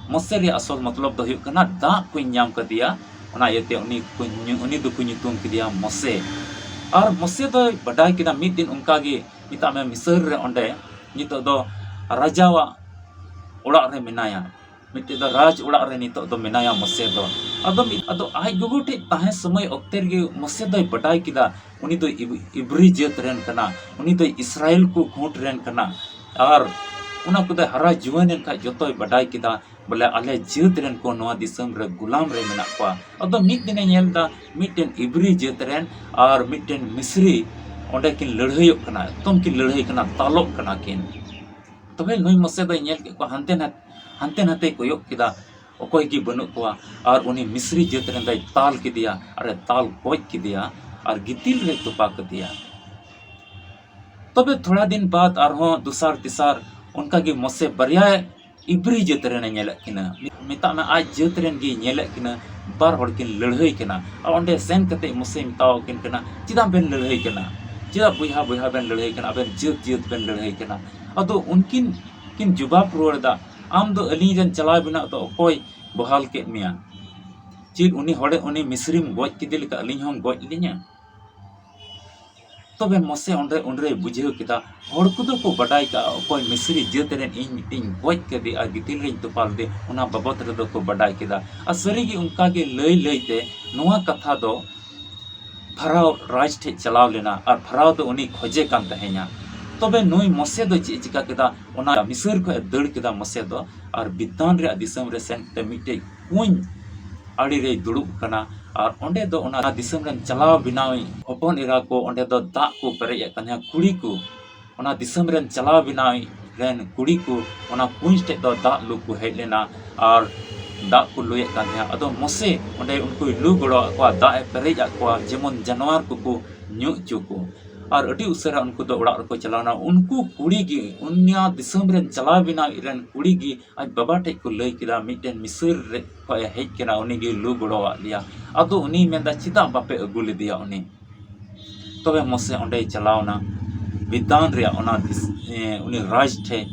ᱢᱚᱥᱮ ᱨᱮᱭᱟᱜ ᱟᱥᱚᱞ ᱢᱚᱛᱞᱚᱵ ᱫᱚ ᱦᱩᱭᱩᱜ ᱠᱟᱱᱟ, ᱫᱟᱜ ᱠᱚ ᱤᱧ ᱧᱟᱢ ᱠᱮᱫᱮᱭᱟ᱾ ᱚᱱᱟ ᱤᱭᱟᱹᱛᱮ ᱩᱱᱤ ᱠᱚ ᱧᱩ-, ᱩᱱᱤ ᱫᱚᱠᱚ ᱧᱩᱛᱩᱢ ᱠᱮᱫᱮᱭᱟ ᱢᱚᱥᱮ᱾ ᱟᱨ ᱢᱚᱥᱮ ᱫᱚᱭ ᱵᱟᱰᱟᱭ ᱠᱮᱫᱟ, ᱢᱤᱫ ᱫᱤᱱ ᱚᱱᱠᱟ ᱜᱮ, ᱢᱮᱛᱟᱜ ᱢᱮ, ᱢᱤᱥᱨ ᱨᱮ ᱚᱸᱰᱮ ᱱᱤᱛᱚᱜ ᱫᱚ ᱨᱟᱡᱟᱣᱟᱜ ᱚᱲᱟᱜ ᱨᱮ ᱢᱮᱱᱟᱭᱟ᱾ ᱢᱤᱫᱴᱮᱡ ᱫᱚ ᱨᱟᱡᱽ ᱚᱲᱟᱜ ᱨᱮ ᱱᱤᱛᱚᱜ ᱫᱚ ᱢᱮᱱᱟᱭᱟ ᱢᱚᱥᱮ ᱫᱚ᱾ ᱟᱫᱚ ᱢᱤᱫ, ᱟᱫᱚ ᱟᱡ ᱜᱚᱜᱚ ᱴᱷᱮᱡ ᱛᱟᱦᱮᱸ ᱥᱚᱢᱚᱭ ᱚᱠᱛᱮ ᱨᱮᱜᱮ ᱢᱚᱥᱮ ᱫᱚᱭ ᱵᱟᱰᱟᱭ ᱠᱮᱫᱟ, ᱩᱱᱤ ᱫᱚ ᱤᱵ-, ᱤᱵᱨᱤ ᱡᱟᱹᱛ ᱨᱮᱱ ᱠᱟᱱᱟ, ᱩᱱᱤ ᱫᱚ ᱤᱥᱨᱟᱭᱮᱞ ᱠᱚ ᱜᱷᱩᱴ ᱨᱮᱱ ᱠᱟᱱᱟ᱾ ᱟᱨ ᱚᱱᱟ ᱠᱚᱫᱚᱭ ᱦᱟᱨᱟ ᱡᱩᱣᱟᱹᱱ ᱮᱱ ᱠᱷᱟᱡ ᱡᱚᱛᱚᱭ ᱵᱟᱰᱟᱭ ᱠᱮᱫᱟ, ᱵᱚᱞᱮ ᱟᱞᱮ ᱡᱟᱹᱛ ᱨᱮᱱ ᱠᱚ ᱱᱚᱣᱟ ᱫᱤᱥᱚᱢ ᱨᱮ ᱜᱩᱞᱟᱢ ᱨᱮ ᱢᱮᱱᱟᱜ ᱠᱚᱣᱟ᱾ ᱟᱫᱚ ᱢᱤᱫ ᱫᱤᱱᱮ ᱧᱮᱞ ᱮᱫᱟ, ᱢᱤᱫᱴᱮᱱ ᱤᱵᱨᱤ ᱡᱟᱹᱛ ᱨᱮᱱ ᱟᱨ ᱢᱤᱫᱴᱮᱱ ᱢᱤᱥᱨᱤ ᱚᱸᱰᱮ ᱠᱤᱱ ᱞᱟᱹᱲᱦᱟᱹᱭᱚᱜ ᱠᱟᱱᱟ, ᱮᱠᱫᱚᱢ ᱠᱤᱱ ᱞᱟᱹᱲᱦᱟᱹᱭ ᱠᱟᱱᱟ, ᱫᱟᱞᱚᱜ ᱠᱟᱱᱟ ᱠᱤᱱ᱾ ᱛᱚᱵᱮ ᱱᱩᱭ ᱢᱚᱥᱮ ᱫᱚᱭ ᱧᱮᱞ ᱠᱮᱫ ᱠᱚᱣᱟ, ᱦᱟᱱᱛᱮ ᱱᱟᱛ-, ᱦᱟᱱᱛᱮ ᱱᱟᱛᱮᱭ ᱠᱚᱭᱚᱜ ᱠᱮᱫᱟ, ᱚᱠᱚᱭ ᱜᱮ ᱵᱟᱹᱱᱩᱜ ᱠᱚᱣᱟ᱾ ᱟᱨ ᱩᱱᱤ ᱢᱤᱥᱨᱤ ᱡᱟᱹᱛ ᱨᱮᱱ ᱫᱚᱭ ᱫᱟᱞ ᱠᱮᱫᱮᱭᱟ, ᱟᱨᱮ ᱫᱟᱞ ᱜᱚᱡ ᱠᱮᱫᱮᱭᱟ, ᱟᱨ ᱜᱤᱛᱤᱞ ᱨᱮᱭ ᱛᱚᱯᱟ ᱠᱮᱫᱮᱭᱟ᱾ ᱛᱚᱵᱮ ᱛᱷᱚᱲᱟ ᱫᱤᱱ ᱵᱟᱫ ᱟᱨᱦᱚᱸ ᱫᱚᱥᱟᱨ ᱛᱮᱥᱟᱨ ᱚᱱᱠᱟ ᱜᱮ ᱢᱚᱥᱮ ᱵᱟᱨᱭᱟ ᱤᱵᱨᱤ ᱡᱟᱹᱛ ᱨᱮᱱᱮ ᱧᱮᱞᱮᱫ ᱠᱤᱱᱟ, ᱢᱮᱛᱟᱜ ᱢᱮ ᱟᱡ ᱡᱟᱹᱛ ᱨᱮᱱ ᱜᱮᱭ ᱧᱮᱞᱮᱫ ᱠᱤᱱᱟ, ᱵᱟᱨ ᱦᱚᱲ ᱠᱤᱱ ᱞᱟᱹᱲᱦᱟᱹᱭ ᱠᱟᱱᱟ᱾ ᱟᱨ ᱚᱸᱰᱮ ᱥᱮᱱ ᱠᱟᱛᱮ ᱢᱚᱥᱮᱭ ᱢᱮᱛᱟᱣ ᱠᱤᱱ ᱠᱟᱱᱟ, "ᱪᱮᱫᱟᱜ ᱵᱮᱱ ᱞᱟᱹᱲᱦᱟᱹᱭ ᱠᱟᱱᱟ? ᱪᱮᱫᱟᱜ ᱵᱚᱭᱦᱟ ᱵᱚᱭᱦᱟ ᱵᱮᱱ ᱞᱟᱹᱲᱦᱟᱹᱭ ᱠᱟᱱᱟ? ᱟᱵᱮᱱ ᱡᱟᱹᱛ ᱡᱟᱹᱛ ᱵᱮᱱ ᱞᱟᱹᱲᱦᱟᱹᱭ ᱠᱟᱱᱟ?" ᱟᱫᱚ ᱩᱱᱠᱤᱱ ᱠᱤᱱ ᱡᱚᱵᱟᱵ ᱨᱩᱣᱟᱹᱲ ᱮᱫᱟ, "ᱟᱢ ᱫᱚ ᱟᱹᱞᱤᱧ ᱨᱮᱱ ᱪᱟᱞᱟᱣ ᱵᱮᱱᱟᱣ ᱫᱚ ᱚᱠᱚᱭ ᱵᱚᱦᱟᱞ ᱠᱮᱫ ᱢᱮᱭᱟ? ᱪᱮᱫ ᱩᱱᱤ ᱦᱚᱲᱮ, ᱩᱱᱤ ᱢᱤᱥᱨᱤᱢ ᱜᱚᱡ ᱠᱮᱫᱮ ᱞᱮᱠᱟ ᱟᱹᱞᱤᱧ ᱦᱚᱸᱢ ᱜᱚᱡ ᱞᱤᱧᱟ?" ᱛᱚᱵᱮ ᱢᱚᱥᱮ ᱚᱸᱰᱮ, ᱩᱱᱨᱮᱭ ᱵᱩᱡᱷᱟᱹᱣ ᱠᱮᱫᱟ, ᱦᱚᱲ ᱠᱚᱫᱚ ᱠᱚ ᱵᱟᱰᱟᱭ ᱠᱟᱜᱼᱟ, ᱚᱠᱚᱭ ᱢᱤᱥᱨᱤ ᱡᱟᱹᱛ ᱨᱮᱱ ᱤᱧ ᱢᱤᱫᱴᱤᱧ ᱜᱚᱡ ᱠᱮᱫᱮ ᱟᱨ ᱜᱤᱛᱤᱞ ᱨᱤᱧ ᱛᱚᱯᱟ ᱞᱮᱫᱮ, ᱚᱱᱟ ᱵᱟᱵᱚᱛ ᱨᱮᱫᱚ ᱠᱚ ᱵᱟᱰᱟᱭ ᱠᱮᱫᱟ᱾ ᱟᱨ ᱥᱟᱹᱨᱤᱜᱮ ᱚᱱᱠᱟᱜᱮ ᱞᱟᱹᱭ ᱞᱟᱹᱭᱛᱮ ᱱᱚᱣᱟ ᱠᱟᱛᱷᱟ ᱫᱚ ᱯᱷᱟᱨᱟᱣ ᱨᱟᱡᱽ ᱴᱷᱮᱡ ᱪᱟᱞᱟᱣ ᱞᱮᱱᱟ ᱟᱨ ᱯᱷᱟᱨᱟᱣ ᱫᱚ ᱩᱱᱤ ᱠᱷᱚᱡᱮ ᱠᱟᱱ ᱛᱟᱦᱮᱸᱧᱟ᱾ ᱛᱚᱵᱮ ᱱᱩᱭ ᱢᱚᱥᱮ ᱫᱚ ᱪᱮᱫ ᱮ ᱪᱤᱠᱟ ᱠᱮᱫᱟ? ᱚᱱᱟ ᱢᱤᱥᱨ ᱠᱷᱚᱡ ᱮ ᱫᱟᱹᱲ ᱠᱮᱫᱟ ᱢᱚᱥᱮ ᱫᱚ, ᱟᱨ ᱵᱤᱫᱽᱫᱟᱱ ᱨᱮᱭᱟᱜ ᱫᱤᱥᱚᱢ ᱨᱮ ᱥᱮᱱ ᱠᱟᱛᱮ ᱢᱤᱫᱴᱮᱡ ᱠᱩᱧ ᱟᱲᱮ ᱨᱮᱭ ᱫᱩᱲᱩᱵ ᱠᱟᱱᱟ᱾ ᱟᱨ ᱚᱸᱰᱮ ᱫᱚ ᱚᱱᱟ ᱫᱤᱥᱚᱢ ᱨᱮᱱ ᱪᱟᱞᱟᱣ ᱵᱮᱱᱟᱣᱤᱡ ᱦᱚᱯᱚᱱ ᱮᱨᱟ ᱠᱚ ᱚᱸᱰᱮ ᱫᱚ ᱫᱟᱜ ᱠᱚ ᱯᱮᱨᱮᱡ ᱮᱫ ᱠᱟᱱ ᱛᱟᱦᱮᱸᱱᱟ᱾ ᱠᱩᱲᱤ ᱠᱚ, ᱚᱱᱟ ᱫᱤᱥᱚᱢ ᱨᱮᱱ ᱪᱟᱞᱟᱣ ᱵᱮᱱᱟᱣᱤᱡ ᱨᱮᱱ ᱠᱩᱲᱤ ᱠᱚ ᱚᱱᱟ ᱠᱩᱧ ᱴᱷᱮᱡ ᱫᱚ ᱫᱟᱜ ᱞᱩ ᱠᱚ ᱦᱮᱡ ᱞᱮᱱᱟ᱾ ᱟᱨ ᱫᱟᱜ ᱠᱚ ᱞᱩᱭᱮᱫ ᱠᱟᱱ ᱛᱟᱦᱮᱸᱫ᱾ ᱟᱫᱚ ᱢᱚᱥᱮ ᱚᱸᱰᱮ ᱩᱱᱠᱩᱭ ᱞᱩ ᱜᱚᱲᱚᱣᱟᱜ ᱠᱚᱣᱟ, ᱫᱟᱜ ᱮ ᱯᱮᱨᱮᱡ ᱟᱫ ᱠᱚᱣᱟ, ᱡᱮᱢᱚᱱ ᱡᱟᱱᱣᱟᱨ ᱠᱚᱠᱚ ᱧᱩ ᱦᱚᱪᱚ ᱠᱚ᱾ ᱟᱨ ᱟᱹᱰᱤ ᱩᱥᱟᱹᱨᱟ ᱩᱱᱠᱩ ᱫᱚ ᱚᱲᱟᱜ ᱨᱮᱠᱚ ᱪᱟᱞᱟᱣᱱᱟ᱾ ᱩᱱᱠᱩ ᱠᱩᱲᱤ ᱜᱮ, ᱩᱱᱤᱭᱟᱜ ᱫᱤᱥᱚᱢ ᱨᱮᱱ ᱪᱟᱞᱟᱣ ᱵᱮᱱᱟᱣᱤᱡ ᱨᱮᱱ ᱠᱩᱲᱤ ᱜᱮ ᱟᱡ ᱵᱟᱵᱟ ᱴᱷᱮᱡ ᱠᱚ ᱞᱟᱹᱭ ᱠᱮᱫᱟ, ᱢᱤᱫᱴᱮᱱ ᱢᱤᱥᱨ ᱨᱮ ᱠᱷᱚᱡ ᱮ ᱦᱮᱡ ᱠᱟᱱᱟ, ᱩᱱᱤ ᱜᱮ ᱞᱩ ᱜᱚᱲᱚᱣᱟᱜ ᱞᱮᱭᱟ᱾ ᱟᱫᱚ ᱩᱱᱤᱭ ᱢᱮᱱᱫᱟ, ᱪᱮᱫᱟᱜ ᱵᱟᱯᱮ ᱟᱹᱜᱩ ᱞᱮᱫᱮᱭᱟ ᱩᱱᱤ? ᱛᱚᱵᱮ ᱢᱚᱥᱮ ᱚᱸᱰᱮᱭ ᱪᱟᱞᱟᱣᱱᱟ ᱵᱤᱫᱟᱱ ᱨᱮᱭᱟᱜ ᱚᱱᱟ ᱫᱤᱥ-, ᱮ, ᱩᱱᱤ ᱨᱟᱡᱽ ᱴᱷᱮᱡ᱾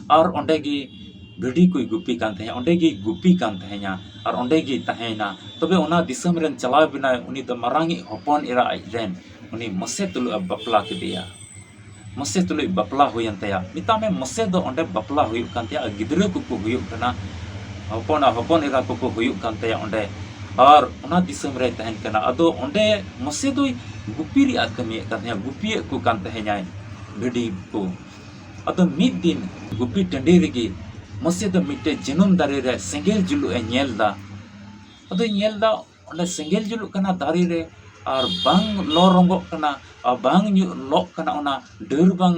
ᱟᱨ ᱚᱸᱰᱮ ᱜᱮ ᱵᱷᱤᱰᱤ ᱠᱚᱭ ᱜᱩᱯᱤ ᱠᱟᱱ ᱛᱟᱦᱮᱸᱫ, ᱚᱸᱰᱮ ᱜᱮᱭ ᱜᱩᱯᱤ ᱠᱟᱱ ᱛᱟᱦᱮᱸᱫᱼᱟ᱾ ᱟᱨ ᱚᱸᱰᱮ ᱜᱮᱭ ᱛᱟᱦᱮᱸᱭᱮᱱᱟ᱾ ᱛᱚᱵᱮ ᱚᱱᱟ ᱫᱤᱥᱚᱢ ᱨᱮᱱ ᱪᱟᱞᱟᱣ ᱵᱮᱱᱟᱣ ᱩᱱᱤ ᱫᱚ ᱢᱟᱨᱟᱝᱤᱡ ᱦᱚᱯᱚᱱ ᱮᱨᱟ ᱟᱡ ᱨᱮᱱ, ᱩᱱᱤ ᱢᱚᱥᱮ ᱛᱩᱞᱩᱡ ᱮ ᱵᱟᱯᱞᱟ ᱠᱮᱫᱮᱭᱟ᱾ ᱢᱚᱥᱮ ᱛᱩᱞᱩᱡ ᱵᱟᱯᱞᱟ ᱦᱩᱭᱮᱱ ᱛᱟᱭᱟ᱾ ᱢᱮᱛᱟᱜ ᱢᱮ, ᱢᱚᱥᱮ ᱫᱚ ᱚᱸᱰᱮ ᱵᱟᱯᱞᱟ ᱦᱩᱭᱩᱜ ᱠᱟᱱ ᱛᱟᱭᱟ, ᱟᱨ ᱜᱤᱫᱽᱨᱟᱹ ᱠᱚᱠᱚ ᱦᱩᱭᱩᱜ ᱠᱟᱱᱟ, ᱦᱚᱯᱚᱱ ᱟᱨ ᱦᱚᱯᱚᱱ ᱮᱨᱟ ᱠᱚᱠᱚ ᱦᱩᱭᱩᱜ ᱠᱟᱱ ᱛᱟᱭᱟ ᱚᱸᱰᱮ, ᱟᱨ ᱚᱱᱟ ᱫᱤᱥᱚᱢ ᱨᱮᱭ ᱛᱟᱦᱮᱱ ᱠᱟᱱᱟ᱾ ᱟᱫᱚ ᱚᱸᱰᱮ ᱢᱚᱥᱮ ᱫᱚᱭ ᱜᱩᱯᱤ ᱨᱮᱭᱟᱜ ᱠᱟᱹᱢᱤᱭᱮᱫ ᱠᱟᱱ ᱛᱟᱦᱮᱸᱱᱟ, ᱜᱩᱯᱤᱭᱮᱫ ᱠᱚ ᱠᱟᱱ ᱛᱟᱦᱮᱸᱱᱟᱭ ᱵᱷᱤᱰᱤ ᱠᱚ᱾ ᱟᱫᱚ ᱢᱤᱫ ᱫᱤᱱ ᱜᱩᱯᱤ ᱴᱟᱺᱰᱤ ᱨᱮᱜᱮ ᱢᱚᱥᱮ ᱫᱚ ᱢᱤᱫᱴᱮᱡ ᱡᱟᱹᱱᱩᱢ ᱫᱟᱨᱮ ᱨᱮ ᱥᱮᱸᱜᱮᱞ ᱡᱩᱞᱩᱜ ᱮ ᱧᱮᱞ ᱮᱫᱟ᱾ ᱟᱫᱚᱭ ᱧᱮᱞ ᱮᱫᱟ, ᱚᱸᱰᱮ ᱥᱮᱸᱜᱮᱞ ᱡᱩᱞᱩᱜ ᱠᱟᱱᱟ ᱫᱟᱨᱮ ᱨᱮ, ᱟᱨ ᱵᱟᱝ ᱞᱚ ᱨᱚᱸᱜᱚᱜ ᱠᱟᱱᱟ, ᱟᱨ ᱵᱟᱝ ᱧᱩ ᱞᱚᱜ ᱠᱟᱱᱟ, ᱚᱱᱟ ᱰᱟᱹᱨ ᱵᱟᱝ